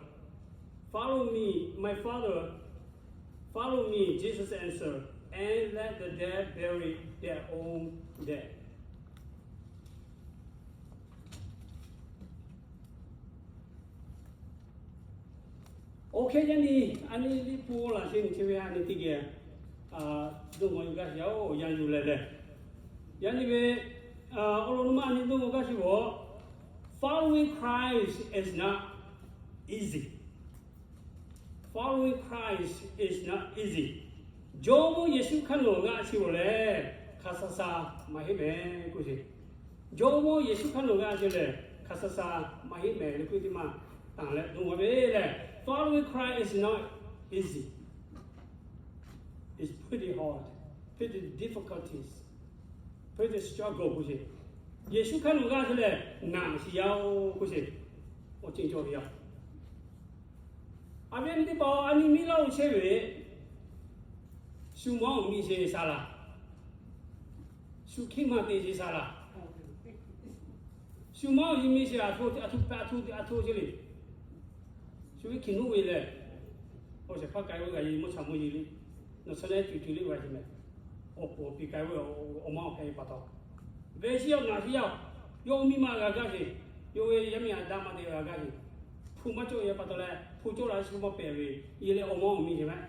Follow me, my father, follow me, Jesus answered, and let the dead bury their own dead. Okay, yaˇ nyi, a nyi liꞈ hpu laˬ sheˍ nyi chi ve a nyi teˇ geh, a, dawˇ g'aw gaˇ sheˍ yaˇ oˬ, yaˇ yuˬ leh leh. Yaˇ nyi ve, a, awˬ lawn maˇ nyi dawˇ g'aw gaˇ sheˍ g'awˬ, Following Christ is not easy. Following Christ is not easy. Jawˇmawˇ Yeˍsuˆ hk'aˇ nawˬ g'a chi g'awˬ lehˬ, hk'a sha sha maˇ heˆ mehˍ k'oˆ sheˍ. Jawˇmawˇ Yeˍsuˆ hk'aˇ nawˬ g'a chi lehˬ, hk'a sha sha maˇ heˆ mehˍ le k'oˆ teˇ maˇ tanˬ leh dawˇ g'aw ve lehˬ, following Christ is not easy. It's pretty hard, pretty difficulties, pretty struggle k'oˆ sheˍ. Yeˍsuˆ hk'aˇ nawˬ g'a chi lehˬ, naˬ shiˍ yaˇ oˬ k'oˆ sheˍ. Awˬ ceuˬ cawˬ ve yaˇ. A viˉ teˇ hpaˍ a nyi miˇ laˇ oˬ chehˇ ve, shu maˇ oˬ miˇ sheˍ sha laˬ, shu hkiˆ maˇ te sheˍ sha laˬ, shu maˇ oˬ miˇ sheˍ a htoˇ a htoˇ a htoˇ a htoˇ chehˇ le. Shu ve hkiˬ nuˆ ve lehˬ, awˬ shehˍ hpaˇ k'ai ve g'a ye mvuhˇ cha mvuhˇ ye le, nawˬ suh leh cuˬ cuˬ le g'a sheˍ mehˍ. Awˬ pon awˬ pi k'ai ve awˬ maˇ awˬ hpehꞈ ve pa taw, ve shiˍ yaˇ naˬ shiˍ yaˇ, yawˇ miˇ ma g'a gaˇ sheˍ, yawˇ ve yaˇ miˇ a daꞈ maˇ te g'a gaˇ sheˍ. Hpu maˇ cawˬ ve pa taw leh, hpu cawˬ la shu maˇ pehˍ ve, yehˬ leh awˬ maˇ awˬ miˇ sheˍ mehˍ.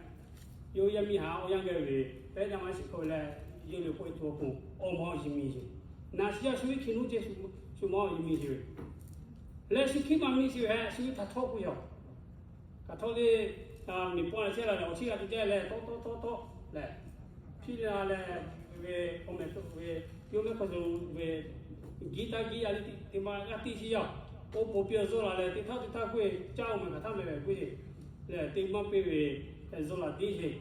Yawˇ yaˇ miˇ haꞈ awˬ yanˇ geh ve, pehˉ daꞈ maˇ shiˍ hk'aw ve leh, yawˇ le k'oˆ ve tuˬ awˬ pon awˬ maˇ awˬ miˇ sheˍ. Naˬ shiˍ yaˇ shu ve hkiˬ nuˆ chehˇ shu maˇ awˬ miˇ sheˍ ve, leh shu hkiˆ maˇ miˇ sheˍ ve, shu ve htaꞈ htawˇ k'oˆ yaˇ. Hk'aˬ htawˇ le, miˬ paw la chehˇ la leh awˬ chi g'a te ceh leh tawˆ tawˆ tawˆ tawˆ leh, hpiˇ la leh ve, awˬ mehˍ ve, yawˇ mehˆ hk'aw zuhꞈ ve, giˉ taˇ giˉ a le, teˇ maˇ g'aˇ tiˇ shiˍ yaˇ. Awˬ pon piˇ awˬ zuhꞈ la leh teˇ htaˇ teˇ htaˇ k'oˆ ve, caˇ awˬ mehˍ hk'aˬ htaˇ mehˍ ve k'oˆ ve, lehˬ teˇ maˇ piˇ ve, zuhꞈ la tiˉ sheˍ,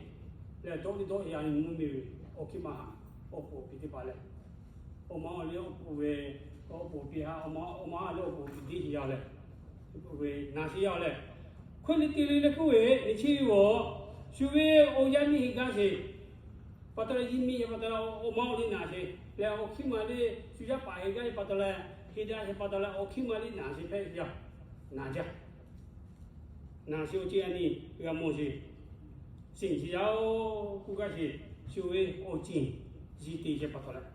lehˬ dawˇ tiˉ dawˇ a nyi mvuhˇ miˬ ve, awˬ hkiˆ maˇ haꞈ, awˬ pon awˬ pi teˇ hpaˍ leh, awˬ maˇ awˬ liˇ awˬ pon ve, Awˬ poˍ piˇ ha, awˬ ma, awˬ ma a leh awˬ poˍ piˇ diˇ sheˍ yaˇ leh, naˬ sheˍ yaˇ leh, hkawehˇ le te le leh k'oˆ ve, neˇ chi ve awˬ, shu ve awˬ yaˇ miˇ heˆ gaˇ sheˍ. Pa taw leh yehˬ miˇ pa taw leh awˬ ma awˬ liˇ naˬ sheˍ leh, awˬ hkiˇ ma le shu yaˇ paˍ heˆ gaˇ ve pa taw leh, heˆ daꞈ sheˍ pa taw leh awˬ hkiˇ ma le naˬ sheˍ hpehꞈ yaˇ, naˬ jaˇ. Naˬ sheˍ awˬ ceuˬ a nyi g'a mawˬ sheˍ, shiˍ chi yaˇ-oˬ k'oˆ gaˇ sheˍ, shu ve awˬ ceuˬ yehˬ te chehˇ pa taw leh,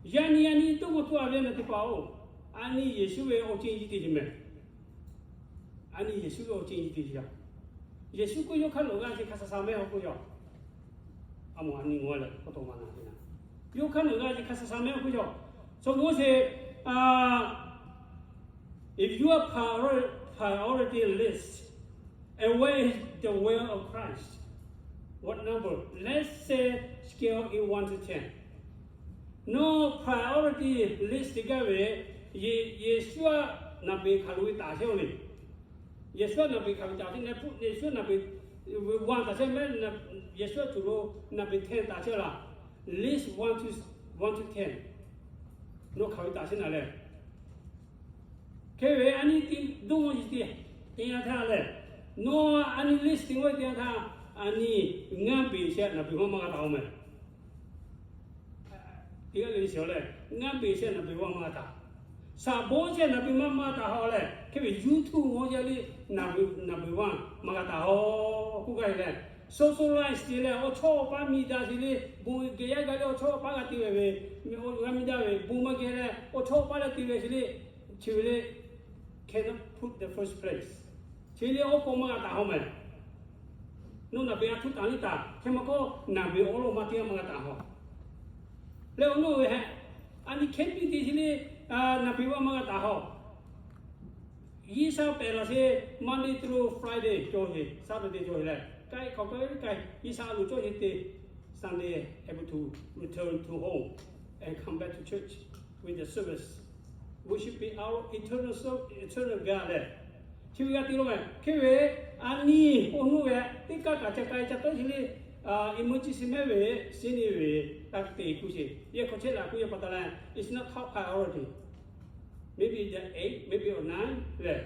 yaꞈ nyi yaꞈ nyi toˇ k'o tuˇ a ve na teˇ hpaˍ-oˬ, a nyi Yeˍsuˆ ve awˬ ceuˬ yehˬ te sheˍ mehˍ. A nyi Yeˍsuˆ ve awˬ ceuˬ yehˬ te sheˍ yaˇ. Yeˍsuˆ k'oˆ yawˇ hk'aˇ loꞈ g'a sheˍ hk'a shaˍ shaˍ mehˍ awˬ k'oˆ yaˇ. A mawˬ a nyi ngaˬ leh k'awꞈ tawꞈ ma na te na, yawˇ hk'aˇ loꞈ g'a sheˍ hk'a shaˍ shaˍ mehˍ awˬ k'oˆ yaˇ. Chaw mawˇ sheˍ, if your prior- priority list, and where is the will of Christ? What number? Let's say scale in one to ten. Nawˬ priority list te gaˇ ve, Yeˍsuˆ a naˍ beˍ hk'aˬ lo ve taˍ chehˇ-oˬ le. Yeˍsuˆ a naˍ beˍ hk'aˬ lo taˍ chehˇ, Yeˍsuˆ a naˍ beˍ, one taˍ chehˇ mehˍ, Yeˍsuˆ a cuˬ lo naˍ beˍ ten taˍ chehˇ laˇ. List one to, one to ten. Nawˬ hk'aˬ ve taˍ chehˇ naˍ leh, hk'e ve a nyi tiꞈ dawˇ mawˇ yehˬ te, te yanˇ htaˇ lehˬ, nawˬ a nyi list te mawˇ te yanˇ htaˇ, a nyi ngaˇ beˬ shehˆ naˍ beˍ maˇ maˇ g'a taˍ-oˬ mehˍ. Teˇ g'aˇ le le shiˍ-oˬ lehˬ, ngaˇ beˬ shehˆ naˍ beˍ maˇ maˇ g'a taˍ. Shaˍ bawˇ shehˆ naˍ beˍ maˇ maˇ g'a taˍ haw lehˬ, hk'e ve YouTube mawˇ yaˇ le naˍ beˍ maˇ maˇ g'a taˍ haw k'oˆ gaˇ ve lehˬ, socialize te leh awˬ chawˇ awˬ paˇ miˬ daꞈ sheˍ le, bon geh yaˇ gaˇ le awˬ chawˇ awˬ paˇ g'a te ve ve, g'a miˬ daꞈ ve bon maˇ geh leh awˬ chawˇ awˬ paˇ leh te ve sheˍ le, chi ve le cannot put the first place. Chi le awˬ k'o maˇ g'a taˍ haw mehˍ. Nawˬ naˍ beˍ a htoꞈ taˍ liˇ taˍ hk'e maˇ k'oˆ, naˍ beˍ awˬ lawn maˇ te maˇ g'a taˍ haw. Leh awˬ naw ve hehꞈ, a nyi hkehˉ piˇ te chi le, naˍ beˍ maˇ maˇ g'a taˍ haw. Yiˇ sha pehˍ laˬ sheˍ, Monday through Friday cawˬ sheˍ, Saturday cawˬ sheˍ leh, k'ai hk'awꞈ k'ai k'ai, Yiˇ sha a loˍ cawˬ sheˍ te, Sunday able to return to home and come back to church with the service, which should be our eternal ser- eternal God leh, chi ve g'a te lo mehˍ. Hk'e ve, a nyi awˬ naw ve teˇ kaˇ kaꞈ ca k'ai ca tawˆ chi le, emergency mehˍ ve, shinˉ nyi ve, taˇ te kuˇ sheˍ. Yehˬ hk'aw chehˇ laˬ kuˇ yaˇ pa taw leh, it's not top priority. Maybe the eight, maybe a nine lehˬ,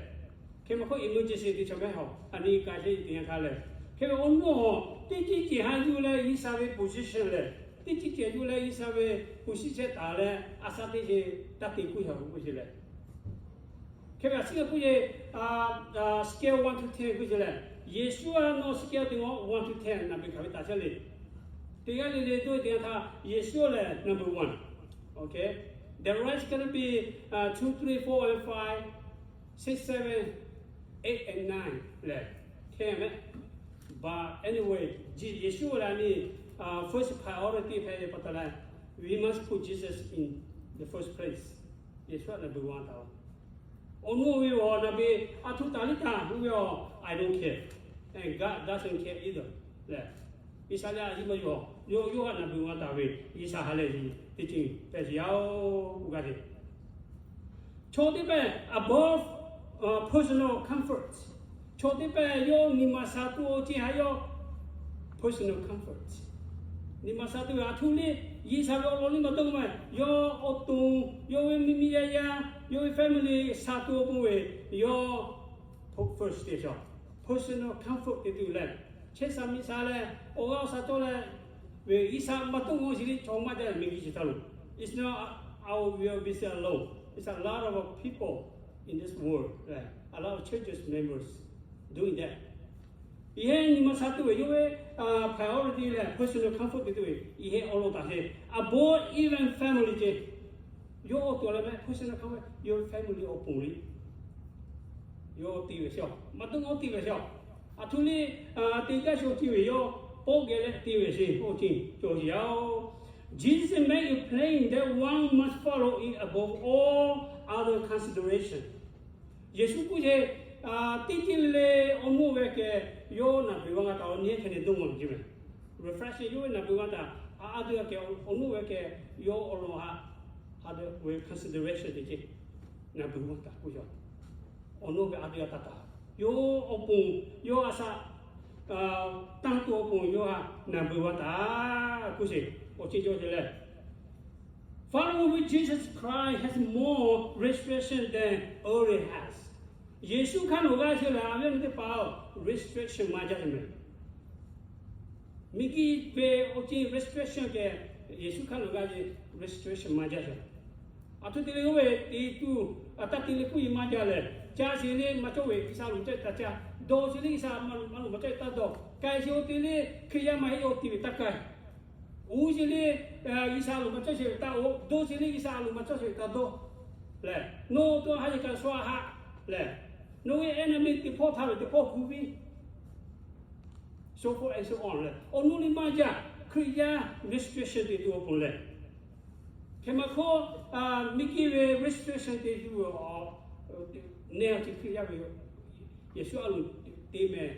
hk'e maˇ k'oˆ emergency te chaw mehˍ haw, a nyi ka chehˇ te yanˇ htaˇ lehˬ, hk'e ve awˬ naw teˇ ciˉ cehˬ ha yuˬ leh Yiˇ sha ve position lehˬ, teˇ ciˉ cehˬ yuˬ leh Yiˇ sha ve position taˍ leh a sha teˇ ceuˬ taˇ te kuˇ yaˇ k'oˆ sheˍ lehˬ, hk'e ve a shu g'a k'oˆ ye, scale one to ten k'oˆ sheˍ lehˬ, Yeˍsuˆ a nawˬ scale te mawˇ one to ten naˍ beˍ hk'aˬ ve taˍ chehˇ le. Teˇ g'aˇ le le dawˇ te yanˇ htaˇ Yeˍsuˆ lehˬ number one. Okay, the rest gonna be two, three, four and five, six, seven, eight and nine lehˬ, ten mehˍ. But anyway, Yeˍsuˆ lehˬ a nyi first priority hpehꞈ ve pa taw leh, we must put Jesus in the first place. Yeˍsuˆ a number one taˍ-oˬ. Awˬ naw ve awˬ naˍ beˍ a htoꞈ taˍ liˇ taˍ k'oˆ ve awˬ, I don't care, and God doesn't care either lehˬ, G'uiˬsha lehˬ a yiˇ maˇ yaw, yawˇ yawˇ htaꞈ naˍ beˍ g'a taˍ ve, G'uiˬsha ha lehˬ teˇ ceuˬ hpehꞈ sheˍ yaˇ-oˬ k'oˆ gaˇ ve. Chaw teˇ hpaˍ above personal comfort, chaw teˇ hpaˍ yawˇ nyi ma sha tuˬ awˬ ceuˬ haꞈ yawˇ personal comfort, nyi ma sha tuˬ ve a htoꞈ le, G'uiˬsha ve awˬ lawn liˇ maˇ dawˇ maˇ, yawˇ awˬ to, yawˇ ve miˇ miˇ yaˇ yaˇ, yawˇ ve family sha tuˬ awˬ pon ve, yawˇ first te shaw, personal comfort te tuˬ leh, chehˇ sha miˬ sha leh, awˬ g'aˇ awˬ sha tawˆ leh, ve G'uiˬsha maˇ dawˇ g'awˇ sheˍ le, chaw maˇ jaˇ miˬguiˬ chi htaˇ lo, it's not our will be alone, it's a lot of people in this world, a lot of churches members doing that. Yehˬ nyi ma sha tuˬ ve yawˇ ve priority leh personal comfort te tuˬ ve yehˬ awˬ lawn taˍ sheˍ, above even family ce. Yawˇ awˬ to leh mehˆ personal comfort, yawˇ family awˬ pon le. Yawˇ te ve shaw, maˇ dawˇ g'awˇ te ve shaw, a htoꞈ le, te gaˇ shaw te ve yawˇ pawˆ geh leh te ve sheˍ, awˬ ceuˬ cawˬ sheˍ yaˇ-oˬ. Jesus made it plain that one must follow it above all other consideration. Yeˍsuˆ k'oˆ sheˍ, teˇ ceuˬ le awˬ naw ve keh yawˇ naˍ beˍ g'a taˍ-oˬ nyi hk'e te dawˇ maˇ ve ce mehˍ. Reflection yawˇ ve naˍ beˍ g'a taˍ, a a te g'a keh awˬ naw ve keh yawˇ awˬ lawn haꞈ, a te ve consideration te ce, naˍ beˍ g'a taˍ k'oˆ yaˇ, awˬ naw ve a te g'a taˍ taˍ, yawˇ awˬ pon, yawˇ a shaꞈ tanˇ tuˬ awˬ pon yawˇ htaꞈ naˍ beˍ g'a taˍ k'oˆ sheˍ, awˬ ceuˬ cawˬ sheˍ leh, Following Jesus Christ has more restoration than early has. Yeˍsuˆ hk'aˇ nawˬ g'a chi lehˬ, a ve teˇ hpaˍ restoration maˇ jaˇ ve mehˬ. Miˬguiˬ ve awˬ ceuˬ restoration kehˬ, Yeˍsuˆ hk'aˇ nawˬ g'a ve restoration maˇ jaˇ ve. Aˬ htoꞈ te leh oˇ ve te tuˬ, a taˇ te leh kuˇ yiˍ maˇ jaˇ lehˬ, ca sheˍ leh maˇ cawˇ ve G'uiˬsha loˍ cawˇ taˇ ca, dawˬ sheˍ leh G'uiˬsha loˍ maˇ cawˇ taˇ dawˬ, k'ai sheˍ awˬ te leh Hkriꞈ yaˇ maˇ heˆ awˬ te ve taˇ k'ai. Uˉ sheˍ leh G'uiˬsha loˍ maˇ cawˇ sheˍ ve taˇ oꞈ, dawˬ sheˍ leh G'uiˬsha loˍ maˇ cawˇ sheˍ ve taˇ dawˬ lehˬ, nawˬ hui to ha yeˬ kaꞈ shu a haꞈ lehˬ, nawˬ ve enemy teˇ hpawˇ htaˇ ve teˇ hpawˇ gu piˇ. So forth and so on lehˬ, awˬ nuˇ liˇ maˇ jaˇ. Hkriꞈ yaˇ restoration te tuˬ awˬ pon lehˬ, hk'e maˇ hk'oˆ, miˬguiˬ ve restoration te tuˬ, neˇ awˬ ceuˬ Hkriꞈ yaˇ ve Yeˍsuˆ a loˍ te mehˍ,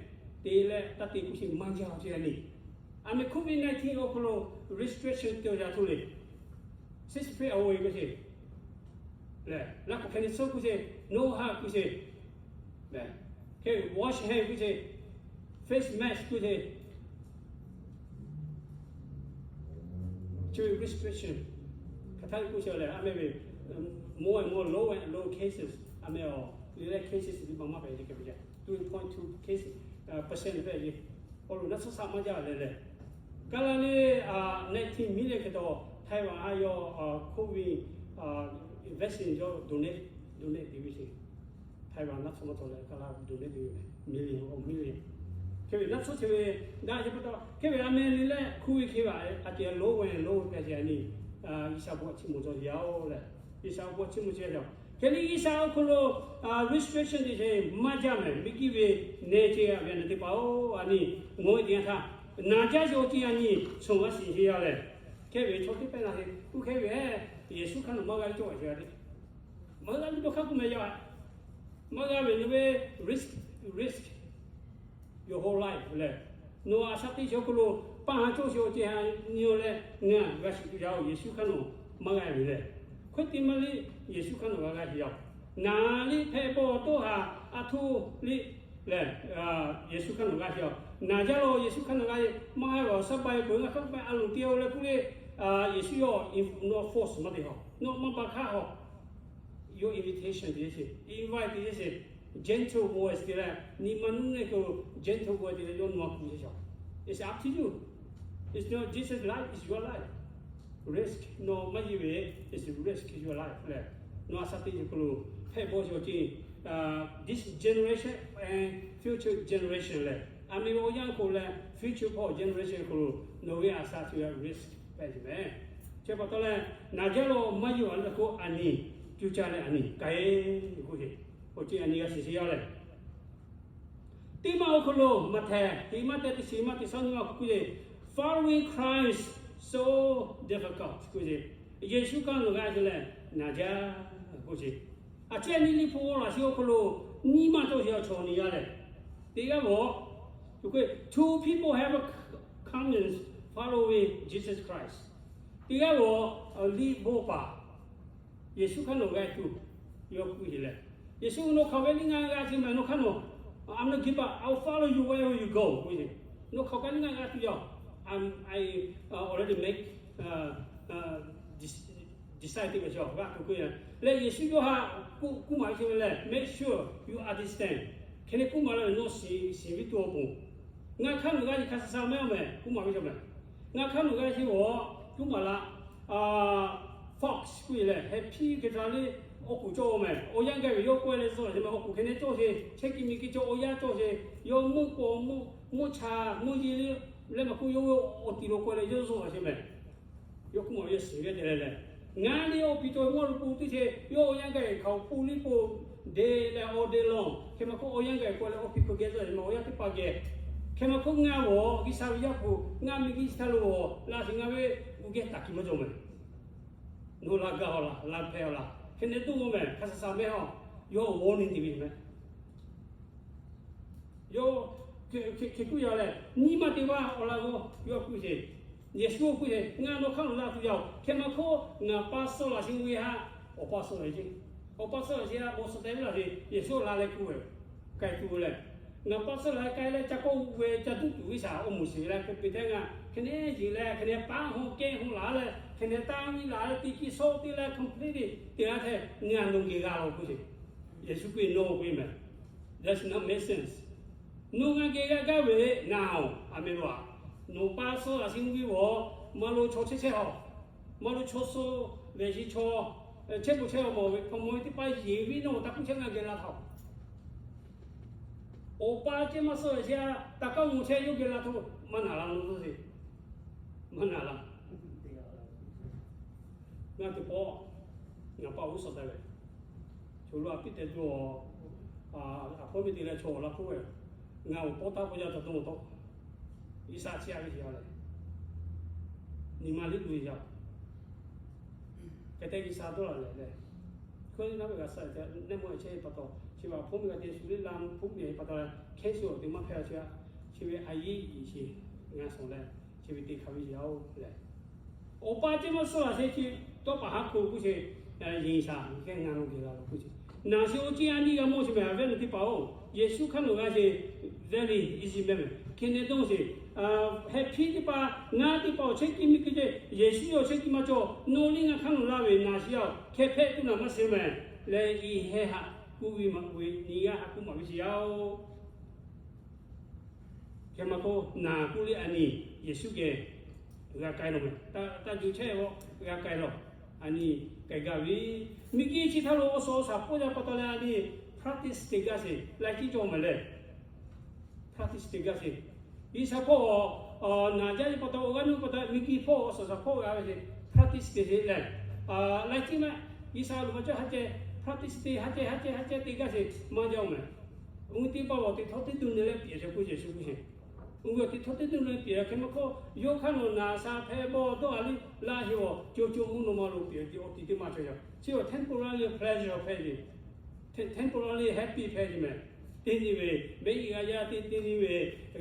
te leh taˇ te kuˇ sheˍ maˇ jaˇ awˬ ceuˬ a ni. A meh COVID nineteen awˬ hk'aw lo restoration te awˬ yaˇ hto le. Six feet away kuˇ sheˍ lehˬ, laˇ k'oˍ hkeh neˇ suhˉ kuˇ sheˍ, no hug kuˇ sheˍ lehˬ, hk'e wash hand kuˇ sheˍ, face mask kuˇ sheˍ, chi ve restriction hk'aˬ htaˇ kuˇ sheˍ lehˬ, a meh ve more and more low and low cases, a meh awˬ le leh cases ve maˇ maˇ hpehꞈ ve hk'e ve, three point two cases, percent hpehꞈ ve. Awˬ loˍ naˆ tsuhˇ shaˆ maˇ jaˇ leh lehˬ, kaˇ laˇ le nineteen million hk'e taw, Taiwan a yawˇ COVID vaccine yawˇ donate, donate te ve sheˍ. Taiwan naˆ tsuhˇ maˇ tawˍ leh kaˇ laˇ donate te ve million, awˬ million. Hk'e ve naˆ tsuhˇ chi ve daꞈ ve pa taw, hk'e ve a meh le leh hkuˇ ve hk'e ve a te low ve low ve hpehꞈ ve a ni, G'uiˬsha bon chiˇ mvuh cawˬ ve yoˬ lehˬ, G'uiˬsha bon chiˇ mvuh cawˬ ve yoˬ. Hk'e le G'uiˬsha awˬ hk'aw lo restriction te sheˍ maˇ jaˇ mehˍ, miˬguiˬ ve neˇ ceh a ve a nyi teˇ hpaˍ-oˬ, a ni, ngaˬ hui teˇ yanˇ htaˇ naˍ jaˇ sheˍ awˬ ceuˬ a nyi shawˍ g'a shiˍ sheˍ yaˇ lehˬ, hk'e ve chaw teˇ pehˇ la heˆ, oˇ hk'e ve Yeˍsuˆ hk'aˇ nawˬ maˇ g'a ve cawˬ a sheˍ a te, maˇ g'a ve dawˇ hk'aˇ k'oˆ meh yaˇ, maˇ g'a ve nawˬ ve risk, risk your whole life lehˬ, nawˬ a shaꞈ teˇ chi awˬ hk'aw lo paˇ ha cawˇ sheˍ awˬ ceuˬ a nyi leh ngaˬ g'a shiˍ tuˬ yaˇ-oˬ, Yeˍsuˆ hk'aˇ nawˬ maˇ g'a ve lehˬ, hk'oˆ te maˇ le, Yeˍsuˆ hk'aˇ nawˬ g'a g'a ve yoˬ. Naˍ liˇ hpehꞈ bawˬ toˇ haˍ a htoˇ liˇ lehˬ, Yeˍsuˆ hk'aˇ nawˬ g'a ve yoˬ. Naˍ jaˇ lo Yeˍsuˆ hk'aˇ nawˬ g'a ve, maˇ g'a ve awˬ shaˉ ba e peuˬ ngaˬ hk'aˇ k'oˆ pehꞈ a loˍ te-o leh k'oˆ le, Yeˍsuˆ yawˇ nawˬ force maˇ te haw, nawˬ maˇ ba hk'aˇ haw. Your invitation te sheˍ, invite te sheˍ, gentle voice te leh, nyi ma nuˇ neˇ k'o, gentle voice te leh yawˇ nawˬ a kuˬ sheˍ. It's up to you. It's not Jesus' life, it's your life. Risk nawˬ maˇ yeˬ ve, it's risk your life lehˬ, nawˬ a shaꞈ teˇ chi hk'aw lo hpehꞈ bawˬ sheˍ awˬ ceuˬ, this generation and future generation lehˬ, a meh ve awˬ yanˇ k'o leh future hpawˇ generation hk'aw lo nawˬ ve a shaꞈ teˇ risk hpehꞈ sheˍ mehˍ. Chi pa taw leh, naˍ jaˇ lo maˇ yeˬ a leh k'o a nyi, co caˇ leh a nyi k'ai k'oˆ ve, awˬ ceuˬ a nyi g'a shiˍ sheˍ yaˇ lehˬ, teˇ maˇ awˬ hk'aw lo maˇ hteˇ, teˇ maˇ tehꞈ teˇ shiˍ maˇ teˇ shaˉ nyi ma k'oˆ k'oˆ ve, following Christ so difficult k'oˆ ve, Yeˍsuˆ hk'aˇ nawˬ g'a te leh naˍ jaˇ k'oˆ ve, a ciˉ a nyi liꞈ hpu laꞈ sheˍ awˬ hk'aw lo nyiˇ maˇ cawˬ sheˍ a chaw nyi g'a lehˬ, teˇ g'aˇ g'awˬ, two people have a common following Jesus Christ. Teˇ g'aˇ g'awˬ, liꞈ bon paˍ Yeˍsuˆ hk'aˇ nawˬ g'a tuˬ yawˇ k'oˆ ve lehˬ, Yeˍsuˆ nawˬ hk'aˬ ve liˇ ngaˬ g'a te mehˍ, nawˬ hk'aˇ nawˬ, I'm not give up, I will follow you wherever you go k'oˆ ve, nawˬ hk'aˬ kaꞈ liˇ ngaˬ g'a tuˬ yoˬ. I already make decide ve chaw g'a tuˬ k'oˆ ve lehˬ, Yeˍsuˆ yawˇ htaꞈ k'oˆ maˍ ve chi ve lehˬ, make sure you understand. Hk'e le k'oˆ maˍ la ve nawˬ shiˍ ve tuˬ awˬ pon, ngaˬ hk'aˇ nawˬ g'a ve hk'a shuˍ shuˍ mehˍ a mehˍ k'oˆ maˍ ve chaw mehˍ. Ngaˬ hk'aˇ nawˬ g'a ve chi g'awˬ k'oˆ maˍ la, fox k'oˆ ve lehˬ, heh hpiˇ hk'e htaꞈ le awˬ kuˬ cawˇ mehˍ. Awˬ yanˇ gaˬ ve yawˇ k'awehˇ leh zuhˆ leh mehˍ, awˬ kuˬ hk'e ne cawˇ sheˍ, chehˇ kiˇ miˬ kiˇ cawˇ awˬ yanˇ cawˇ sheˍ, yawˇ meuˆ k'o meuˆ cha meuˆ yeˇ le, leh maˇ k'oˆ yawˇ ve awˬ tiˍ lo k'awehˇ leh yawˇ zuhˆ sheˍ mehˍ. Yawˇ k'oˆ maˍ ve yawˇ shiˍ ve te leh lehˬ, ngaˬ le awˬ piˍ cawˬ ve mawˇ lo po teˇ hk'e yawˇ awˬ yanˇ gaˬ ve hkaoˍ po liˇ po de leh awˬ de lawˬ hk'e maˇ k'oˆ, awˬ yanˇ gaˬ ve k'awehˇ leh awˬ piˍ hk'aw geh zuhˆ leh maˇ awˬ yanˇ teˇ hpaˍ geh, hk'e maˇ k'oˆ ngaˬ g'awˬ G'uiˬsha ve yaˇ hpu ngaˬ miˬguiˬ chi htaˇ lo g'awˬ la sheˍ, ngaˬ ve g'uˇ geh taˍ kiˬ maˇ cawˬ mehˍ. Nawˬ la gaˬ awˬ laˬ, la hpehꞈ awˬ laˬ, hk'e ne toˆ mawˇ mehˍ, hk'a shuˍ shuˍ mehˍ a, yawˇ awˬ g'awˇ ni te ve mehˍ. Yawˇ hk'e k'oˆ yaˇ lehˬ, nyiˇ maˇ te vaˇ awˬ laꞈ g'awˇ yawˇ k'oˆ sheˍ. Yeˍsuˆ k'oˆ sheˍ, ngaˬ nawˬ hk'aˇ lo la tuˬ yaˇ-oˬ, hk'e maˇ hk'oˆ ngaˬ pa suh laꞈ sheˍ ve htaꞈ awˬ pa suh laꞈ sheˍ, awˬ pa suh laꞈ sheˍ htaꞈ awˬ suh te ve laꞈ sheˍ, Yeˍsuˆ la leh k'oˆ ve, k'ai tuˬ lehˬ, Ngaˬ pa suhˉ la k'ai leh ca kawˆ ve ca duˆ tuˬ G'uiˬsha awˬ moˍ shiˍ leh hk'e te hteˇ ngaˬ hk'e neˉ yeˬ leh hk'e neˉ paˉ hawˇ kehˇ hawˇ laˬ leh hk'e neˉ taˇ nyi laˬ leh teˇ kiˇ shawˉ teˇ leh completely te laˇ hteˇ ngaˬ nawˬ geh g'a la k'oˆ sheˍ. Yeˍsuˆ Hkriꞈ nawˬ k'oˆ ve mehˬ. That's not make sense. Nawˬ ngaˬ geh g'a gaˇ ve naˬ-oˬ, a meh lo a. Nawˬ pa suhˉ la sheˍ mvuhˇ ve awˬ, maˇ lo chaw chehˇ chehˇ hawˬ, maˇ lo chaw suh ve sheˍ chaw, chehˇ k'o chehˇ awˬ mawˬ ve hk'aw mawˬ ve teˇ hpaˍ yeˬ ve nawˬ taˇ k'oˆ chehˇ ngaˬ geh la htaꞈ Awˬ pa ceh maˇ suh ve sheˍ a, taˇ kawˆ mawˬ chehˇ yawˇ geh la htaꞈ maˇ naˬ la lo sheˍ. Maˇ naˬ la. Ngaˬ teˇ pawˆ, ngaˬ pa uˉ suhˍ taˍ ve, choˬ lo a piˇ tehꞈ tuˬ, a hpawˇ miˇ te leh chaw awˬ laˇ hk'oˆ ve, ngaˬ awˬ pawˇ taˇ pawˇ yaˇ taˇ dawˇ taw, G'uiˬsha chi a ve sheˍ a leh, nyi ma liꞈ lo yaˇ hk'e te G'uiˬsha dawˇ la leh leh, hk'e naˉ ve g'a suh ve neˇ mawˇ chehˇ ve pa taw, chi ve a hpawˇ miˇ g'a te shu liˇ la mvuhˇ hpfuhˆ meh ve pa taw, hkehˇ shu awˬ te maˇ hpehˇ a chi a, chi ve a yeˇ iˍ sheˍ ngaˬ suhˍ leh, chi ve te hk'aˬ ve yaˇ-oˬ leh, awˬ pa ceh maˇ suh laˬ sheˍ chi, tawˇ paˍ haˉ hko k'oˆ sheˍ, yeˬ shaˍ hk'e ngaˬ lo geh la lo k'oˆ sheˍ. Naˬ sheˍ awˬ ceh a nyi g'a mawˇ sheˍ mehˬ, a ve naˬ teˇ hpaˍ-oˬ, Yeˍsuˆ hk'aˇ nawˬ g'a sheˍ, very easy mehˬ mehˬ. Hk'e neˉ dawˇ sheˍ, happy teˇ hpaˍ, ngaˬ teˇ hpaˍ awˬ chehˇ kiˇ miˇ hk'e ceh, Yeˍsuˆ awˬ chehˇ kiˇ maˇ cawˬ, nawˬ liˇ ngaˬ hk'aˇ nawˬ laˇ ve naˬ sheˍ yaˇ-oˬ, hk'e hpehꞈ tuˬ naˬ maˇ sheˍ mehˬ leh, i heh haꞈ kuˇ ve maꞈ ve nyi g'aˇ haꞈ kuˇ maꞈ ve sheˍ yaˇ-oˬ. Hk'e maˇ k'oˆ, naˬ k'oˆ le a nyi, Yeˍsuˆ geh g'a k'ai lawˬ mehˬ, taˇ juˬ chehˇ ve g'a k'ai lawˬ, a nyi k'ai gaˇ ve, miˬguiˬ chi htaˇ lo awˬ suhˍ awˬ shaˍ hpawˇ yaˇ pa taw leh a nyi practice te gaˇ sheˍ, laiˉ ciˉ cawˬ mehˬ leh practice te gaˇ sheˍ. G'uiˬsha hpawˇ naˬ jaˇ ve pa taw, awˬ g'aˇ nuˇ pa taw, miˬguiˬ hpawˇ awˬ suhˍ shaˍ hpawˇ g'a ve sheˍ, practice te sheˍ leh, laiˉ ciˉ maˇ, G'uiˬsha lo maˇ cawˇ ha ceh, practice te ha ceh ha ceh ha ceh te gaˇ sheˍ maˇ jaˇ-oˬ mehˬ. Uˇ teˇ pawˆ awˬ teꞈ htawˇ teˇ tuˬ nyi leh piˍ sheˍ k'oˆ Yeˍsuˆ k'oˆ sheˍ. Uˇ ve awˬ teꞈ htawˇ teˇ tuˬ nyi leh piˍ hk'e maˇ k'oˆ, yawˇ hk'aˇ nawˬ naˬ sha hpehꞈ bawˇ dawˇ a liˇ laˇ heˆ awˬ, co co mvuhˇ naw ma lo piˍ awˬ ti teˇ maˇ cawˬ yaˇ. Chi awˬ temporary pleasure hpehꞈ ve, temporary happy hpehꞈ ve mehˬ. Teˇ nyi ve, mehˆ g'a yaˇ teˇ, teˇ nyi ve,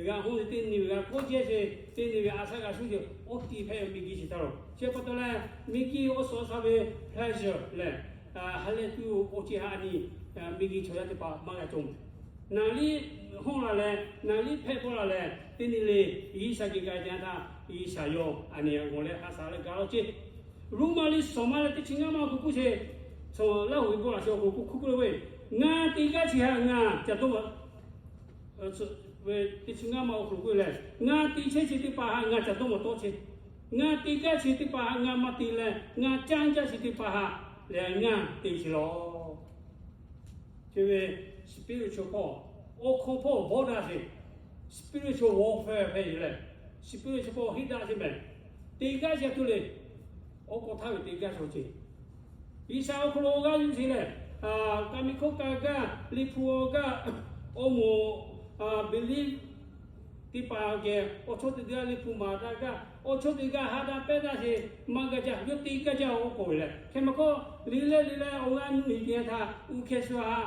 g'a hawˇ teˇ nyi ve g'a kawˆ jehˇ sheˍ, teˇ nyi ve a shaꞈ g'a shuˉ sheˍ, awˬ ti hpehꞈ ve miˬguiˬ chi htaˇ lo. Chi pa taw leh, miˬguiˬ awˬ suhˍ shaˍ ve pleasure lehˬ, ha lehˬ tuˬ awˬ ceuˬ ha nyi, miˬguiˬ chaw yaˇ teˇ hpaˍ maˇ g'a cawˬ mehˬ. Naˬ liˇ hawˇ la leh, naˬ liˇ hpehꞈ bawˆ la leh, teˇ nyi le G'uiˬsha geh k'ai te htaˇ, G'uiˬsha yawˇ a nyi g'awˬ leh ha shaˍ leh gaˬ law ceˇ. Roˉmaꞈ liꞈ suhˍ ma leh teˇ chi ngaˇ ma awˬ hk'aw k'oˆ sheˍ, suhˍ Laˇhuˍ ve bon laꞈ sheh awˬ hk'aw k'oˆ hk'oˆ k'oˆ ve, ngaˬ te gaˇ chi htaꞈ ngaˬ ca dawˇ maꞈ, ve teˇ chi ngaˇ ma awˬ hk'aw k'oˆ leh, ngaˬ te chehˇ chi teˇ hpaˍ htaꞈ ngaˬ ca dawˇ maꞈ tawˆ ceˇ. Ngaˬ te gaˇ chi teˇ hpaˍ htaꞈ ngaˬ maˇ te leh, ngaˬ caˇ jaˇ chi teˇ hpaˍ htaꞈ lehˬ ngaˬ te sheˍ lawˬ. Chi ve spiritual hpawˇ, awˬ hk'aw hpawˇ bawˆ daꞈ sheˍ, spiritual warfare hpehꞈ ve lehˬ, spiritual hpawˇ heˆ daꞈ sheˍ mehˬ. Te gaˇ chi a htoꞈ le, awˬ k'aw htaˇ ve te gaˇ chi awˬ ceuˬ. G'uiˬsha awˬ hk'aw lo g'aˇ yuˬ sheˍ lehˬ, ka mi hkawˇ ka gaˇ, liꞈ hpu awˬ gaˇ, awˬ moˍ, belief teˇ hpaˍ geh awˬ chawˇ teꞈ gaˇ liꞈ hpu maˍ daꞈ gaˇ, awˬ chawˇ teꞈ gaˇ ha daꞈ pehˇ daꞈ sheˍ maˇ gaˇ jaˇ, yawˇ te gaˇ jaˇ awˬ k'oˆ ve lehˬ. Hk'e maˇ k'oˆ, liꞈ leh liꞈ leh awˬ g'aˇ nuˇ hiˍ te htaˇ, uˇ hkeh shu ha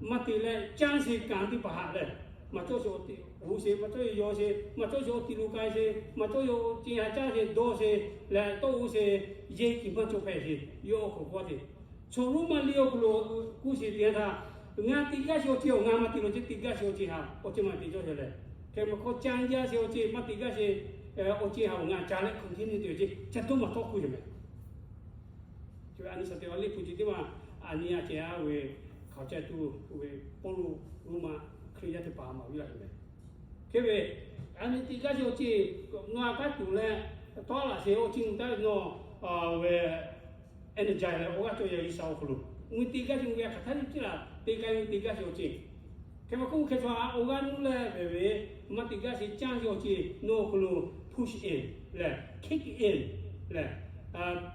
maˇ te leh caˇ sheˍ kanˍ teˇ hpaˍ haꞈ lehˬ, maˇ cawˇ sheˍ awˬ te g'uˇ sheˍ, maˇ cawˇ sheˍ yaw sheˍ, maˇ cawˇ sheˍ awˬ ti lo k'ai sheˍ, maˇ cawˇ sheˍ awˬ ceuˬ ha caˇ sheˍ dawˇ sheˍ lehˬ, tawˇ g'uˇ sheˍ yehˇ kiˬ maˇ cawˇ hpehꞈ sheˍ yawˇ awˬ hk'aw k'oˆ a te. Chaw Roˉmaꞈ liꞈ awˬ hk'aw lo k'oˆ sheˍ te htaˇ, ngaˬ te gaˇ sheˍ awˬ ceuˬ awˬ ngaˬ maˇ te lo ceˇ, te gaˇ sheˍ awˬ ceuˬ haꞈ awˬ ceuˬ maˇ te cawˇ sheˍ lehˬ. Hk'e maˇ hkawˇ caˇ jaˇ sheˍ awˬ ceuˬ maˇ te gaˇ sheˍ awˬ ceuˬ haꞈ awˬ ngaˬ ca leh hk'aˬ hk'e nyi te ceˇ, ca dawˇ maꞈ tawˆ k'oˆ sheˍ mehˬ. Chi ve a nyi shaˍ te a liꞈ hpu ceuˬ teˇ maˬ a nyi a cehˬ a ve hkaoˍ caˇ tuˬ ve Pawˇluꞈ Roˉmaꞈ Hkriꞈ yaˇ teˇ hpaˍ maˍ viˉ laˇ ve mehˬ. Hk'e ve, a nyi te gaˇ sheˍ awˬ ceuˬ, nawˬ a kaˉ tuˬ leh tawˇ laꞈ sheˍ awˬ ceuˬ taˇ ve nawˬ ve energy leh awˬ g'aˇ cawˬ yaˇ G'uiˬsha awˬ hk'aw lo, nyi te gaˇ sheˍ ve a hk'aˬ htaˇ nyi teˇ laꞈ te k'ai nyi te gaˇ sheˍ awˬ ceuˬ. Hk'e maˇ k'oˆ hk'e chaw a awˬ g'aˇ nuˇ leh ve ve maˇ te gaˇ sheˍ caˇ sheˍ awˬ ceuˬ nawˬ awˬ hk'aw lo push in leh kick in leh,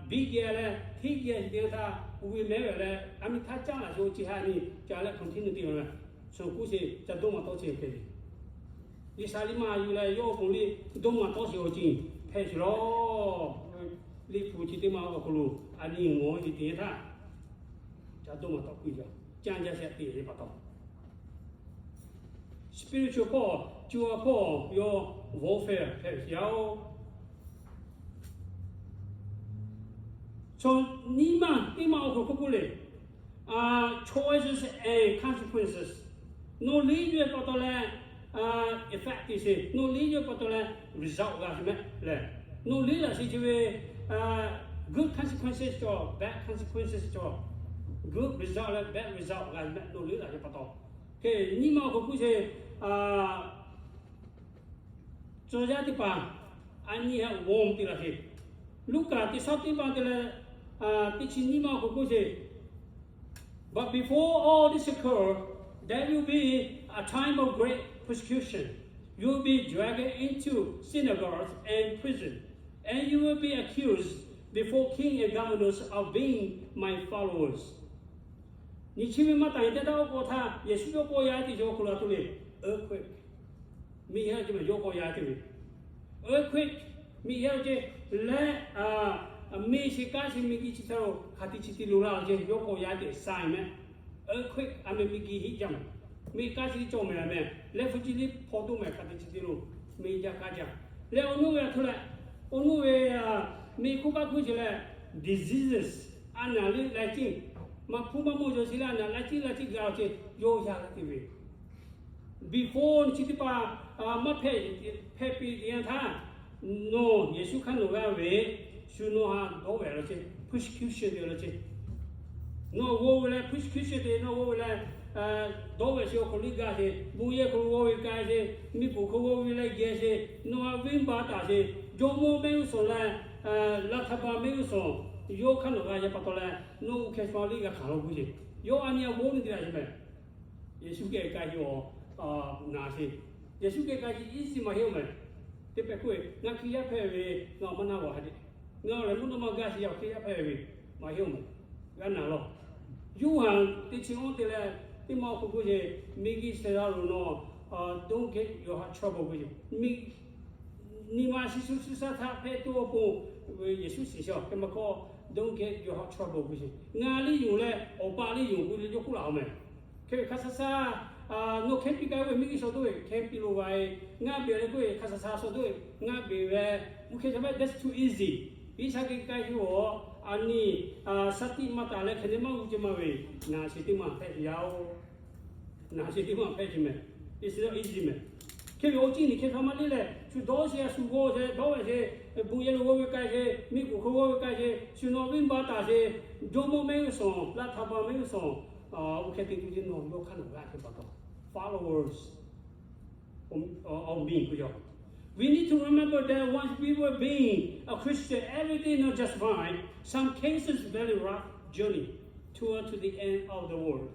biˇ geh leh hteˇ geh te htaˇ, uˇ ve mehˉ ve leh a miˇ htaˇ caˇ laꞈ sheˍ awˬ ceuˬ ha nyi ca leh continue te ve mehˬ. Shu k'oˆ sheˍ ca dawˇ maꞈ tawˆ sheˍ hk'e ve G'uiˬsha liˇ maˇ yuˬ leh yawˇ awˬ pon liˇ dawˇ maꞈ tawˆ sheˍ awˬ ceuˬ hpehꞈ sheˍ lawˬ. Liꞈ hpu chi teˇ maˬ awˬ hk'aw lo a nyi ngawˬ ve te htaˇ, ca dawˇ maꞈ tawˆ k'oˆ ve, caˇ jaˇ sheˍ te ve pa taw, spiritual hpawˇ, co a hpawˇ yawˇ warfare hpehꞈ ve sheˍ yaˇ-oˬ. Chaw nyiˇ maˬ teˇ maˬ awˬ hk'aw lo k'oˆ k'oˆ le, choices and consequences. Nawˬ liˇ ve pa taw leh effect tiꞈ sheˍ. Nawˬ liˇ ve pa taw leh result g'a sheˍ mehˍ lehˬ. Nawˬ liˇ laꞈ sheˍ chi ve good consequences cawˬ, bad consequences cawˬ. Good result leh bad result g'a mehˍ nawˬ liˇ laꞈ sheˍ pa taw. Hk'e nyi ma awˬ hk'aw hkuˇ sheˍ, tcuh yaˇ teˇ hpaˍ a nyi htaꞈ g'aw te laꞈ sheˍ. Luˉkaꞈ teˇ shawˉ teˇ ma te leh teˇ chi nyi ma awˬ hk'aw hkuˇ sheˍ. But before all this occur, there will be a time of great persecution. You will be dragged into synagogues and prison, and you will be accused before king and governors of being my followers. Nyi chi ve maˇ taˍ ve teˇ taˇ oˇ k'o htaˇ, Yeˍsuˆ yawˇ k'awꞈ yaˇ teˇ ceuˬ awˬ hk'aw lo a htoꞈ le, earthquake, miˬ ha ce mehˍ yawˇ k'awꞈ yaˇ teˇ ve, earthquake, miˬ ha ce leh, miˬ sheˍ kaˇ sheˍ miˬ ki chi htaˇ lo hk'aˬ te chi te lo laˇ ce yawˇ k'awꞈ yaˇ teˇ sign mehˍ. Earthquake a mehˍ miˬ ki hiˆ jaˇ mehˍ. Miˬ kaˇ chi cawˬ mehˍ mehˍ leh hpu ci liˇ hpaw toˇ mehˍ hk'aˬ te chi te lo, miˬ jaˇ kaˇ jaˇ. Leh awˬ nuˇ ve a htoꞈ leh, awˬ nuˇ ve miˬ hkuˇ kaˇ hkuˇ sheˍ leh, diseases, a naˍ liˇ lai ciˇ, maˇ hpuˇ maˇ mawˇ yaw sheˍ leh a naˍ lai ciˇ lai ciˇ gaˬ ce, yawˇ yaˇ teˇ ve. Before chi teˇ hpaˍ maˇ hpehꞈ, hpehꞈ piˇ yanˇ htaˇ, nawˬ Yeˍsuˆ hk'aˇ nawˬ g'aˇ ve, shu nawˬ htaꞈ dawˇ vehꞈ law ce, persecution te law ce. Nawˬ g'aw ve leh persecution te, nawˬ g'aw ve leh dawˇ vehꞈ sheˍ awˬ hk'aw liˇ gaˇ sheˍ, bon yehˬ hk'aw g'aw ve k'ai sheˍ, miˬ poˍ hk'aw g'aw ve leh geh sheˍ, nawˬ htaꞈ venˇ baˆ taˍ sheˍ, jawˇmawˇ mehˆ g'uˇ suhˍ leh laˇ htaˇ baˆ mehˆ g'uˇ suhˍ, yawˇ hk'aˇ nawˬ g'aˇ yaˇ pa taw leh, nawˬ oˇ hkeh chaw liˇ g'a hkanˍ law gu sheˍ. Yawˇ a nyi a g'aw ve te laꞈ sheˍ mehˍ. Yeˍsuˆ geh k'ai sheˍ awˬ naˍ sheˍ. Yeˍsuˆ geh k'ai sheˍ iˉ shiˍ maˇ heˆ mehˍ. Teˇ pehˍ k'oˆ ve, ngaˬ Hkriꞈ yaˇ hpehꞈ ve, ngaˬ maˇ naˇ g'awˬ ha teꞈ, ngaˬ lehˬ mvuhˇ naw ma gaˇ sheˍ yaˇ Hkriꞈ yaˇ hpehꞈ ve, maˇ heˆ mehˍ. G'a naˍ law. Yoˇhanˬ teˇ chi awˇ te leh teˇ ma awˬ hk'aw hkuˇ sheˍ, miˬ ki shehˍ g'a loˬ nawˬ, don't get your heart trouble k'oˆ ve, miˬ nyi ma shi shu shu shaˉ htaꞈ hpehꞈ tuˬ awˬ pon, Yeˍsuˆ shiˍ shaw hk'e maˇ hkawˇ, don't get your heart trouble k'oˆ ve, ngaˬ liˇ yoˬ leh awˬ pa liˇ yoˬ k'oˆ ve yawˇ k'oˆ laˬ mehˍ. Hk'e ve hk'a sha sha, nawˬ hkehˇ piˇ k'ai ve miˬ ki shaw doˆ ve hkehˇ piˇ lo va e, ngaˇ beˬ leh k'oˆ ve hk'a sha sha shaw doˆ ve ngaˇ beˬ ve, mvuhˇ hkeh ca ma that's too easy. G'uiˬsha geh k'ai ve awˬ, a nyi, shaˉ tiˆ maˇ taˍ leh hk'e te maˇ g'uˇ ce ma ve, naˍ sheˍ teˇ maˬ hpehꞈ yaˇ oˬ. Naˍ sheˍ teˇ maˬ hpehꞈ ce mehˍ. It's not easy mehˍ. Hk'e ve awˬ ciˉ nyi hk'e hk'a maˇ liˇ leh, shu dawˇ sheˍ, shu g'aw sheˍ, dawˇ ve sheˍ, bon yehˬ lo g'aw ve k'ai sheˍ, miˬ poˍ hk'aw g'aw ve k'ai sheˍ, shu nawˬ venˇ baˆ taˍ sheˍ, jawˇmawˇ mehˆ g'uˇ suhˍ, laˇ htaˇ baˆ mehˆ g'uˇ suhˍ, oˇ hkeh te tuˬ ce nawˬ yawˇ hk'aˇ nawˬ g'aˇ hk'e pa taw, followers of me k'oˆ ve. We need to remember that once we were being a Christian, everything not just fine. Some cases very rough journey toward to the end of the world.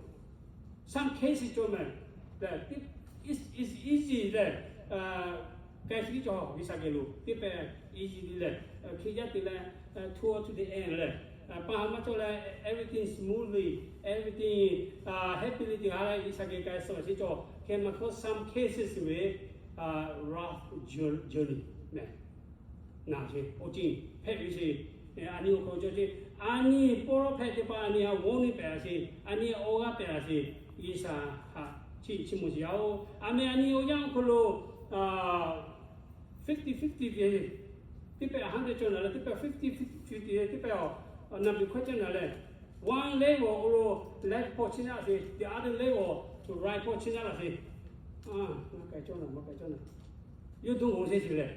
Some cases cawˬ mehˍ, it's easy leh, k'ai shi cawˬ G'uiˬsha geh lo teˇ pehˍ easy leh, Hkriꞈ yaˇ te leh, toward to the end leh, pa ha maˇ cawˬ leh everything smoothly, everything happily te ha leh G'uiˬsha geh k'ai suh sheˍ cawˬ. Hk'e maˇ hkawˇ some cases ve rough journey mehˍ. Naˍ sheˍ awˬ ciˉ hpehꞈ ve sheˍ. A nyi awˬ hk'aw cawˬ ce, a nyi pawˇ lawˉ hpehꞈ teˇ hpaˍ a nyi a g'awˇ nyi pehˍ a sheˍ, a nyi awˬ g'aˇ pehˍ a sheˍ, G'uiˬsha htaꞈ chiˇ chiˇ mvuh sheˍ yaˇ oˬ. A meh a nyi awˬ yanˇ awˬ hk'aw lo fifty fifty te, teˇ pehˍ a hundred cawˬ naˍ leh teˇ pehˍ fifty fifty te, teˇ pehˍ awˬ naˍ biˬ hkawˇ cawˬ naˍ leh, one level awˬ hk'aw lo left hpawˇ chiˇ naˆ sheˍ, the other level right hpawˇ chiˇ naˆ laꞈ sheˍ. Maˇ k'ai cawˇ naˍ, maˇ k'ai cawˇ naˍ. Yawˇ duˇ g'aw sheˍ sheˍ leh,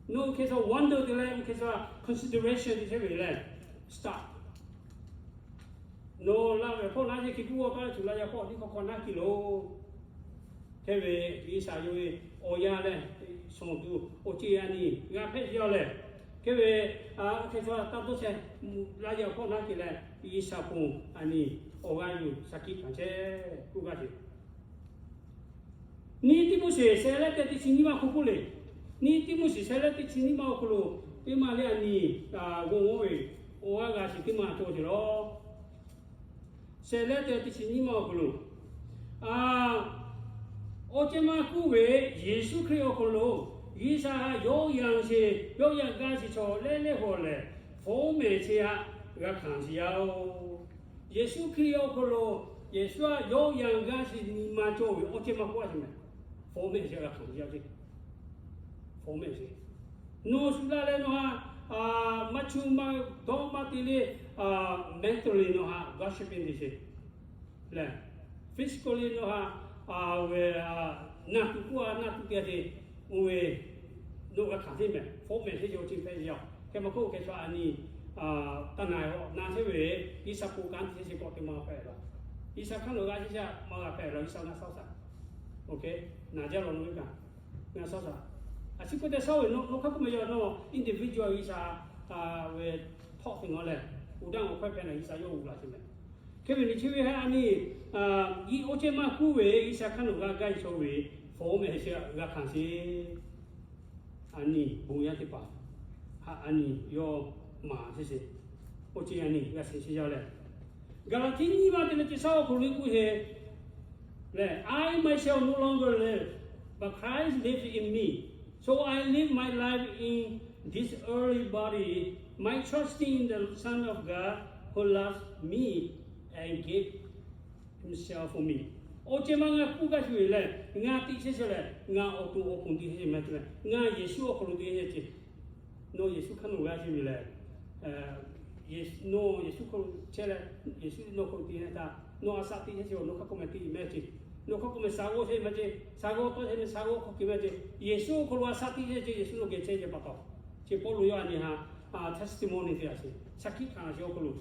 nawˬ hk'e sha wonder te leh, nawˬ hk'e sha consideration te chehˇ ve leh, stop. Nawˬ laˇ ve hpawˇ naˉ ce hk'e kuˇ g'awˇ taˇ leh tuˬ laˇ yaˇ hpawˇ tiˉ hk'aw hk'aw naˉ hkiˬ loˬ. Hk'e ve G'uiˬsha yawˇ ve awˬ yanˇ leh, shawˍ tuˬ awˬ ceˬ a nyi g'a hpehꞈ ce yaˇ lehˬ, hk'e ve oˇ hk'e sha taˇ dawˇ chehˇ, laˇ yaˇ hpawˇ naˉ hkiˬ leh, G'uiˬsha hk'oˆ a nyi awˬ g'aˇ yuˬ shaˍ hkiˆ hkanˍ chehˇ k'oˆ gaˇ ce. Nyiˇ Tiˆmoˉseˍ shehˍ leh teˇ teˇ chi nyiˇ maˇ hk'oˆ k'oˆ le. Nyiˇ Tiˆmoˉseˍ shehˍ leh teˇ chi nyiˇ maˇ awˬ hk'aw lo, teˇ maˇ leh a nyi g'aw g'awˇ ve awˬ g'aˇ g'a shiˍ teˇ maˇ cawˬ ce lawˬ. Shehˍ leh teˇ teˇ chi nyiˇ maˇ awˬ hk'aw lo, awˬ ceh maˇ k'oˆ ve, Yeˍsuˆ Hkriꞈ awˬ hk'aw lo G'uiˬsha yawˇ yanˇ sheˍ, yawˇ yanˇ gaˇ shiˍ chaw leh leh hawˬ lehˬ, fawˉ mehˍ chehˇ aꞈ g'a hkanˍ shiˍ yaˇ oˬ. Yeˍsuˆ Hkriꞈ awˬ hk'aw lo, Yeˍsuˆ aꞈ yawˇ yanˇ gaˇ shiˍ nyi ma cawˬ ve awˬ ceh maˇ k'oˆ a ce mehˍ. Fawˉ mehˍ chehˇ g'a hkanˍ shiˍ yaˇ ce. Fawˉ mehˍ sheˍ. Nawˬ shu laˇ leh nawˬ htaꞈ maˇ chu maˇ dawˇ maˇ te le, mentally nawˬ htaꞈ gossiping te sheˍ lehˬ, Physically nawˬ ha ve naˬ tuˬ k'oˆ a, naˬ tuˬ te a te, oˇ ve nawˬ g'a hkanˍ teˇ mehˍ, four mehˍ teˇ ceuˬ chi hpehꞈ ve yoˬ. Hk'e maˇ k'oˆ, hk'e chaw a nyi taˇ na-e, na chehˇ ve, G'uiˬsha k'oˆ kanˉ te chehˇ chi k'awꞈ te maˇ hpehꞈ la. G'uiˬsha hkanˇ nawˬ g'a chehˇ chehˇ maˇ g'a hpehꞈ la. G'uiˬsha ngaˬ shaˉ shaˍ, oˇ hk'e naˬ jaˇ law nawˬ ve kaꞈ, ngaˬ shaˉ shaˍ. A chi k'oˆ te shaˉ ve, nawˬ hk'a k'oˆ meh yaw nawˬ individual G'uiˬsha ve htawˆ te nawˬ lehˬ, uˬ daˇ awˬ hkawˇ hpehꞈ leh G'uiˬsha yawˇ uˬ la chi mehˍ. Hk'e ve nyi chi ve ha a nyi nyi oˇ ceh maˇ k'oˆ ve, G'uiˬsha hkanˇ nawˬ g'a gaˇ ve chaw ve, four mehˍ chi g'a hkanˍ sheˍ. A nyi bon yaˇ teˇ hpaˍ ha a nyi yawˇ maˍ sheˍ sheˍ. Oˇ ceh a nyi g'a sheˍ sheˍ yaˇ lehˬ, Gaˍlaˍtiˆ nyiˇ maˇ teˇ ve chi shaˉ awˬ hk'aw lo k'oˆ sheˍ lehˬ, I myself no longer live, but Christ lives in me. So I live my life in this earthly body by trusting the Son of God who loves me and gave himself for me. Awˬ ceh maˇ ngaˬ k'oˆ gaˇ sheˍ ve lehˬ, ngaˬ teˇ chehˇ sheˍ lehˬ, ngaˬ awˬ to awˬ pon teˇ chehˇ maˇ te leh, ngaˬ Yeˍsuˆ awˬ hk'aw lo teˇ chehˇ ceh. Nawˬ Yeˍsuˆ hkanˇ nawˬ g'a sheˍ ve lehˬ, nawˬ Yeˍsuˆ hk'aw lo chehˇ leh, Yeˍsuˆ nawˬ hk'aw lo teˇ hehˉ htaˇ, nawˬ a shaꞈ teˇ chehˇ sheˍ, nawˬ hk'a k'oˆ meh teˇ maˇ ceh. Nawˬ hk'a k'oˆ meh shaˍ g'awˇ chehˇ maˇ ceh, shaˍ g'awˇ tawˆ chehˇ meh shaˍ g'awˇ hk'aw kehˬ maˇ ceh. Yeˍsuˆ awˬ hk'aw lo a shaꞈ teˇ chehˇ ceh, Yeˍsuˆ nawˬ geh chehˇ ceh pa taw, chi Pawˇluꞈ yawˇ a nyi ha testimony te a sheˍ, shaˍ hkiˆ hkanˍ sheˍ awˬ hk'aw lo.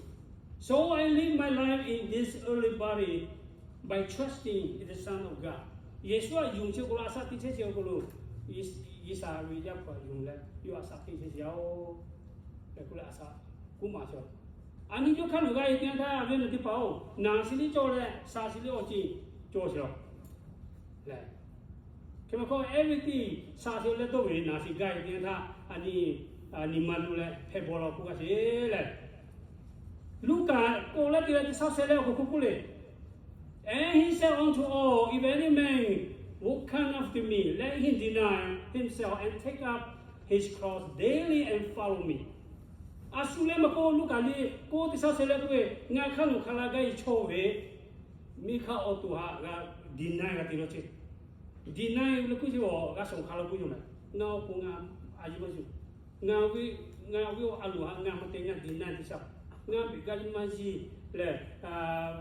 So I live my life in this earthly body by trusting in the Son of God. Yeˍsuˆ aꞈ yonˍ chi k'o lo a shaꞈ teˇ chehˇ sheˍ awˬ hk'aw lo, G'uiˬsha ve Yaˇ hpu aꞈ yonˍ leh yawˇ a shaꞈ teˇ chehˇ sheˍ yaˇ-oˬ. Hk'e k'oˆ leh a shaꞈ k'oˆ maˍ sheˍ. A nyi yawˇ hkanˇ nawˬ g'a e teˇ yanˇ htaˇ, a ve naˬ teˇ hpaˍ-oˬ, naˬ sheˍ liˇ cawˇ leh shaˍ sheˍ liˇ awˬ ceuˬ cawˇ sheˍ lawˬ. Hk'e maˇ hk'aw everything shaˍ sheˍ leh dawˇ ve naˬ sheˍ gaˇ e teˇ yanˇ htaˇ, a nyi, nyi ma lu leh hpehꞈ bawˬ la k'oˆ g'a sheˍ lehˬ, Luˉkaꞈ k'oˆ leh teˇ leh teˇ shaˉ sheh leh awˬ hk'aw k'oˆ k'oˆ le. And he said unto all, if any man would come after me, let him deny himself and take up his cross daily and follow me. A shu leh maˇ k'oˆ, Luˉkaꞈ liˇ k'oˆ teˇ shaˉ sheh leh k'oˆ ve, ngaˬ hkanˇ nawˬ hk'a la gaˇ e chaw ve, miˬ hk'aˇ awˬ to haꞈ g'a deny g'a te law ceh. Deny leh k'oˆ ceh, g'a shawˍ hk'a la k'oˆ yoˬ mehˍ. Ngaˬ awˬ pon ngaˬ a yeˇ maˇ yeˇ. Ngaˬ ve, ngaˬ ve a loˍ haꞈ ngaˬ maˇ te, ngaˬ deny teˇ shaˍ. Ngaˬ beˬ gaˇ liˇ maˇ yeˇ lehˬ,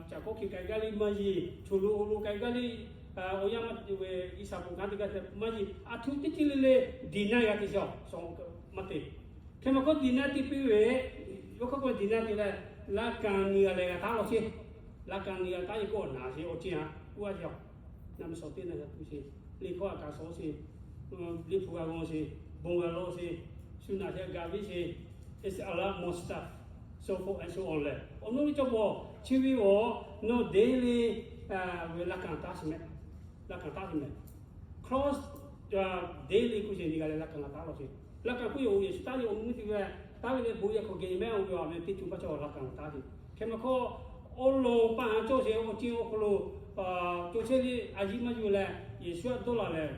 caˬ kawˇ hkiˬ k'ai gaˇ liˇ maˇ yeˇ, choˬ lo lo k'ai gaˇ liˇ, awˬ yanˇ maˇ te ve, G'uiˬsha bon kanˉ te gaˇ te maˇ yeˇ. A htoꞈ teˇ ceuˬ le le deny g'a te shaˍ, shawˍ maˇ te. Hk'e maˇ k'oˆ deny te piˇ ve, yawˇ hk'a k'oˆ deny te leh, laˇ kanˍ nyi g'a leh g'a taˉ law ceh. Laˇ kanˍ nyi g'a taˉ yeˇ k'oˆ naˬ sheˍ awˬ ceh a k'oˆ a yaˇ. Naˬ ve shawˍ teˇ naˬ g'a tuˬ sheˍ, liꞈ hkawˇ a kaꞈ shawˍ sheˍ, liꞈ hpu g'a g'aw sheˍ, bon g'a lawˇ sheˍ, shu naˬ sheˍ gaˬ viˉ sheˍ, it's a lot more stuff, so forth and so on leh. Awˬ naw ve cawˇ bawˬ chi ve awˬ, nawˬ daily ve laˇ kanˍ taˉ sheˍ mehˍ. Laˇ kanˍ taˉ sheˍ mehˍ. Cross daily k'oˆ sheˍ nyi g'a leh laˇ kanˍ g'a taˉ law sheˍ. Laˇ kanˍ k'oˆ yoˬ, Yeˍsuˆ taˉ yoˬ, awˬ nu teˇ ve taˉ ve leh bon yaˇ hk'aw geh mehˍ, oˇ ve awˬ meh teˇ co paˇ cawˇ laˇ kanˍ g'a taˉ sheˍ. Hk'e maˇ hk'aw, awˬ lawn paˍ haꞈ cawˇ sheˍ, awˬ ceuˬ awˬ hk'aw lo co chehˇ le, a yiˇ maˇ yuˬ leh, Yeˍsuˆ aꞈ dawˇ laˬ leh,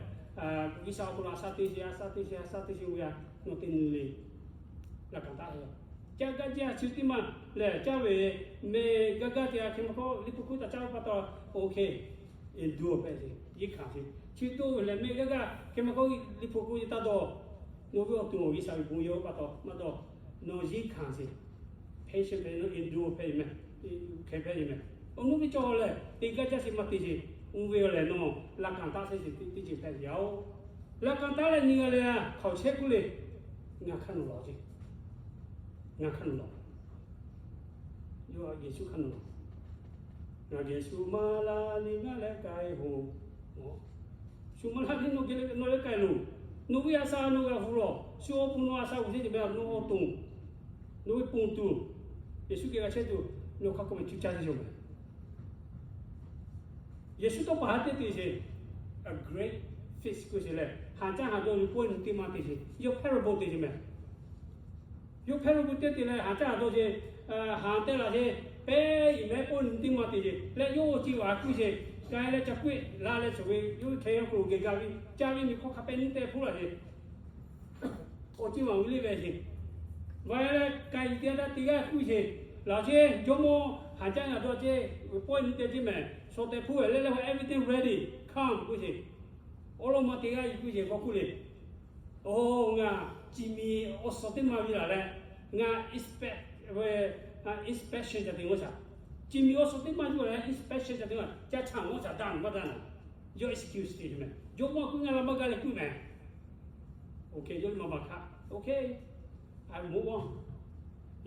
G'uiˬsha awˬ hk'aw lo a shaꞈ teˇ sheˍ, a shaꞈ teˇ sheˍ, a shaꞈ teˇ sheˍ ve a, nawˬ te nu le. Laˇ kanˍ taˉ sheˍ. Caˇ gaˇ jaˇ chi teˇ maˬ lehˬ, caˇ ve meh gaˇ gaˇ te a hk'e maˇ hk'aw, liꞈ hpu hk'oˆ taꞈ caˇ ve pa taw, OK, endure hpehꞈ sheˍ, yeˇ hkanˍ sheˍ. Chi to lehˬ meh gaˇ gaˇ hk'e maˇ hk'aw, liꞈ hpu hk'oˆ yeˇ taˇ dawˇ. Nawˬ ve awˬ to G'uiˬsha ve bon yawˇ pa taw maˇ dawˇ. Nawˬ yeˇ hkanˍ sheˍ. Hpehˇ sheˍ hpehꞈ, nawˬ endure hpehꞈ meh, hk'e hpehꞈ meh. Awˬ nu ve cawˇ lehˬ, te gaˇ jaˇ sheˍ maˇ te sheˍ. Oˇ ve lehˬ nawˬ laˇ kanˍ taˉ sheˍ teˇ ceuˬ hpehꞈ yaˇ-oˬ. Laˇ kanˍ taˉ leh nyi g'a leh hk'aoˍ chehˇ k'oˆ le. Ngaˬ hkanˇ nawˬ lawˬ ceh. Ngaˬ hkanˇ nawˬ lawˬ. Yawˇ Yeˍsuˆ hkanˇ nawˬ lawˬ. Ngaˬ geh shu maˇ laˇ le ngaˬ leh k'ai hoˬ. Shu maˇ laˇ le nawˬ geh le nawˬ leh k'ai loˬ. Nawˬ ve a shaꞈ nawˬ g'a hu lawˬ. Shu awˬ pon nawˬ a shaꞈ g'uˬ sheˍ te meh nawˬ awˬ to, nawˬ ve ponˬ tuˬ, Yeˍsuˆ geh g'a chehˇ tuˬ, nawˬ hk'a k'oˆ meh cuˇ caˇ sheˍ yoˬ meh. Yeˍsuˆ tawˇ pa haˉ teˇ te sheˍ, a great feast k'oˆ sheˍ leh, haˍ caˇ haˍ dawˇ ve pawehˇ nyi teˇ maˇ te sheˍ. Yawˇ parable te sheˍ meh. Yawˇ parable teˇ te leh haˍ caˇ haˍ dawˇ sheˍ, haˍ tehˇ laˬ sheˍ, pehˇ iˍ mehˉ pawehˇ nyi teˇ maˇ te sheˍ leh, yawˇ awˬ ceˇ vaˬ k'oˆ sheˍ, k'ai leh ca k'oˆ-e la leh shawˍ ve yawˇ ve hkeh yaˇ hk'aw lo geh gaˇ ve, caˇ ve miˬ hkawˇ hk'a pehˇ nyi tehˇ hpuˉ laˬ sheˍ. Awˬ ceˇ vaˬ ve le ve sheˍ. Vaˬ leh k'ai teˇ g'aˇ teˇ g'aˇ k'oˆ sheˍ, laˬ sheˍ jawˇmawˇ haˍ caˇ haˍ dawˇ ceˇ, pawehˇ nyi te ceˇ meh, shawˍ tehˇ hpuˉ ve le le, everything ready, come k'oˆ sheˍ. Awˉ lawˇ ma teˇ g'aˇ k'oˆ sheˍ, k'awꞈ k'oˆ le. Oˬ, ngaˬ ci mi awˬ suhˍ teˇ maˇ ve laˬ leh, ngaˬ expect ve, inspection ca te g'awˇ shaˍ. Chi mi awˬ suhˍ teˇ maˇ yuˬ leh inspection ca teˇ maˇ ca caˇ mawˇ caˇ daꞈ maˇ daꞈ naˍ, yawˇ excuse te meh. Jawˇmawˇ kuiˬ ngaˬ la maˇ gaˇ leh kuiˬ meh. Okay, yawˇ maˇ maˇ hkaˆ. Okay, I move on.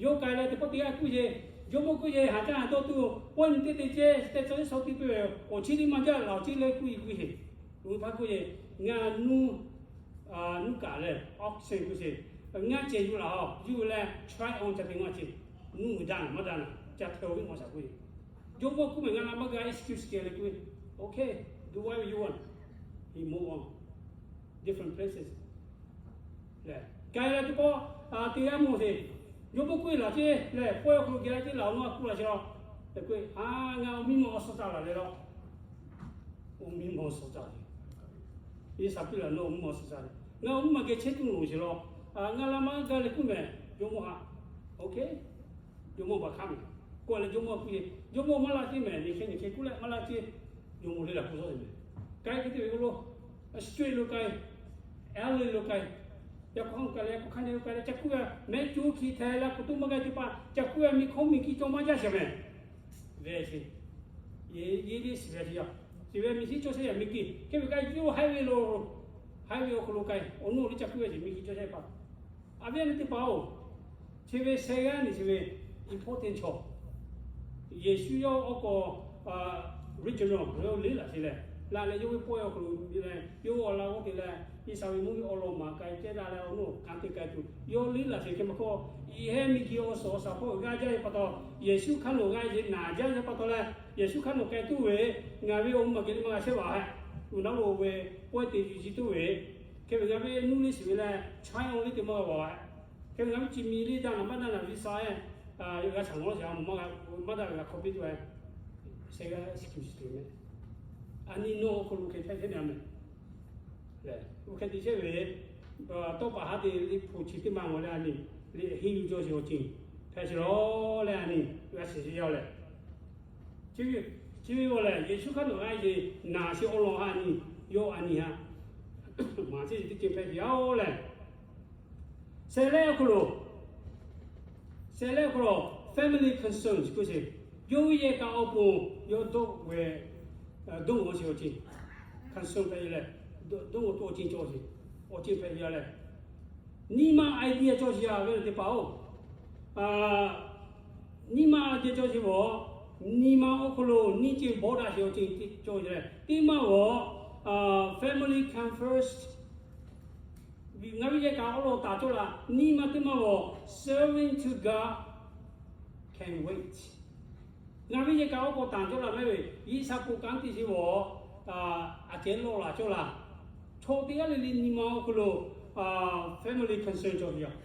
Yawˇ k'ai leh teˇ pawˆ teˇ g'aˇ kuiˬ ce, jawˇmawˇ kuiˬ ce, haˍ jaˇ haˍ dawˇ tuˬ pawehˇ nyi teˇ te ce, teˇ tcuh iˉ shaw teˇ peuˬ, awˬ chi teˇ maˇ jaˇ laˬ awˬ chi leh kuiˬ kuiˬ heˆ. Oˇ htaˇ kuiˬ ce, ngaˬ nuˇ nuˇ kaꞈ leh oxen kuiˬ ce, ngaˬ ceh yuˬ laˬ a, yuˬ leh try on ca te maˇ ce. Nuˇ daꞈ naˍ maˇ daꞈ naˍ ca hpehꞈ-oˬ ve maˇ shaˍ kuiˬ. Jawˇmawˇ kuiˬ meh ngaˬ la maˇ gaˇ excuse te leh kuiˬ. Okay, do whatever you want. He move on different places. Leh k'ai leh teˇ pawˆ teˇ g'aˇ mawˬ te, jawˇmawˇ kuiˬ laˬ ce leh pawehˇ awˬ hk'aw lo geh ce laˬ awˬ naw a kuˬ laˬ ce la. Leh kuiˬ a, ngaˬ awˬ miˇ ma awˬ suhˍ caˇ laˬ leh la. Awˬ miˇ ma awˬ suhˍ caˇ le. Iˉsaˍ piˇ laˬ nawˬ awˬ miˇ ma awˬ suhˍ caˇ le. Ngaˬ awˬ miˇ ma geh chehˇ tuˬ loˍ ce la. Ngaˬ la maˇ gaˇ leh kuiˬ meh, jawˇmawˇ htaꞈ. Okay, jawˇmawˇ baˬ hk'aˇ meh. K'oˆ leh jawˇmawˇ kuiˬ ce, jawˇmawˇ maˇ laˇ ce meh, nyi hk'e nyi hk'e k'oˆ leh maˇ laˇ ce. Jawˇmawˇ le laˬ k'o zaˇ ce meh. K'ai hk'e te ve k'o lo, straight lo k'ai, alley lo k'ai, yaꞈ hk'aˇ k'ai leh yaꞈ hk'aˇ hk'e k'ai leh ca kuiˬ ve mehˆ co hkiˬ hteh leh k'oˍ toˇ maˇ g'a ce pa ca kuiˬ ve miˬ hkawˇ miˬ kiˇ cawˬ maˇ jaˇ sheˍ meh. Ve ce, yeˇ yeˇ siˍ ve ce yaˇ, siˍ ve miˬ hiˉ cawˇ shehˇ yaˇ miˬ kiˇ hk'e ve k'ai yawˇ highway lo, highway awˬ hk'aw lo k'ai awˬ naw le ca kuiˬ ve ce miˬ kiˇ cawˇ shehˇ pa. A viˉ a nyi teˇ hpaˍ-oˬ, chi ve sheh g'aˇ nyi chi ve important chaw. Yeˍsuˆ yawˇ awˬ k'aw regional yawˇ liˇ laˬ ce leh, laˬ leh yawˇ ve pawehˇ awˬ hk'aw lo leh yawˇ awˬ laꞈ g'awˇ te leh, Iˉsaˍreˍlaˆ mvuhˇ miˬ awˬ lawn maˍ k'ai ceh daꞈ leh awˬ naw kanˉ te k'ai tuˬ yawˇ liˇ laˬ ce hk'e maˇ hkawˇ, yehˇ miˬ kiˇ awˬ suhˍ awˬ shaˍ hpawˇ g'a jaˇ ve pa taw, Yeˍsuˆ hk'aˇ nawˬ g'a ce naˍ jaˇ ve pa taw leh, Yeˍsuˆ hk'aˇ nawˬ k'ai tuˬ ve, ngaˬ ve awˬ mvuhˇ maˬ geh le maˇ g'a shehˇ baˬ hehꞈ, uˬ naˉ lo ve pawehˇ te yuˬ ji tuˬ ve, hk'e ve ngaˬ ve nuˇ liˇ shiˍ ve leh chaw awˬ liˇ te maˇ g'a baˬ hehꞈ, hk'e ve ngaˬ ve chi miˬ liˇ daꞈ naˍ maˇ daꞈ naˍ visa g'a shaˍ mawˬ law shiˍ a mawˬ maˇ g'a, maˇ daꞈ ve g'a hk'aw piˇ tuˬ ve, sheh g'aˇ excuse te meh. A nyi nawˬ awˬ hk'aw lo hk'e hpehꞈ hpehꞈ na meh. Leh oˇ hk'e te chehˇ ve, tawˇ paˍ haˉ te liꞈ hpu chi teˇ maˇ mawˬ leh a nyi, liꞈ henˇ yuˬ cawˇ sheˍ awˬ ceuˬ hpehꞈ sheˍ lawˬ leh a nyi, g'a shiˍ sheˍ yaˇ leh, chi ve g'aw lehˬ Yeˍsuˆ hk'aˇ nawˬ g'a ce naˍ sheˍ awˬ lawn a nyi, yawˇ a nyi haꞈ maˍ ceˇ teˇ ceuˬ hpehꞈ sheˍ yaˇ leh, sheh lehˉ awˬ hk'aw lo, sheh lehˉ awˬ hk'aw lo family concern k'oˆ sheˍ, yawˇ ve yehˬ kaꞈ awˬ pon yawˇ dawˇ ve, dawˇ g'awˬ sheˍ awˬ ceuˬ, concern hpehꞈ leh, dawˇ g'awˬ tuˬ awˬ ceuˬ cawˬ sheˍ, awˬ ceuˬ hpehꞈ yaˇ leh, nyi ma idea cawˬ sheˍ yaˇ ve teˇ hpaˍ-oˬ, nyi ma idea cawˬ sheˍ vawˬ, nyi ma awˬ hk'aw lo nyi ceuˬ bawˆ daꞈ sheˍ awˬ ceuˬ cawˬ sheˍ leh teˇ maˇ g'awˬ, family come first. Ngaˬ ve yehˬ kaꞈ awˬ lawn taˍ cawˇ laˬ, nyi ma teˇ maˇ g'awˬ serving to God can wait. Ngaˬ ve yehˬ kaꞈ awˬ k'aw taˍ cawˇ laˬ mehˉ ve, G'uiˬsha ponˬ kanˉ te sheˍ vawˬ, a ceh lawˬ laˬ cawˇ laˬ. Chaw teˇ g'aˇ le le nyi ma awˬ hk'aw lo family concern cawˬ ve yoˬ.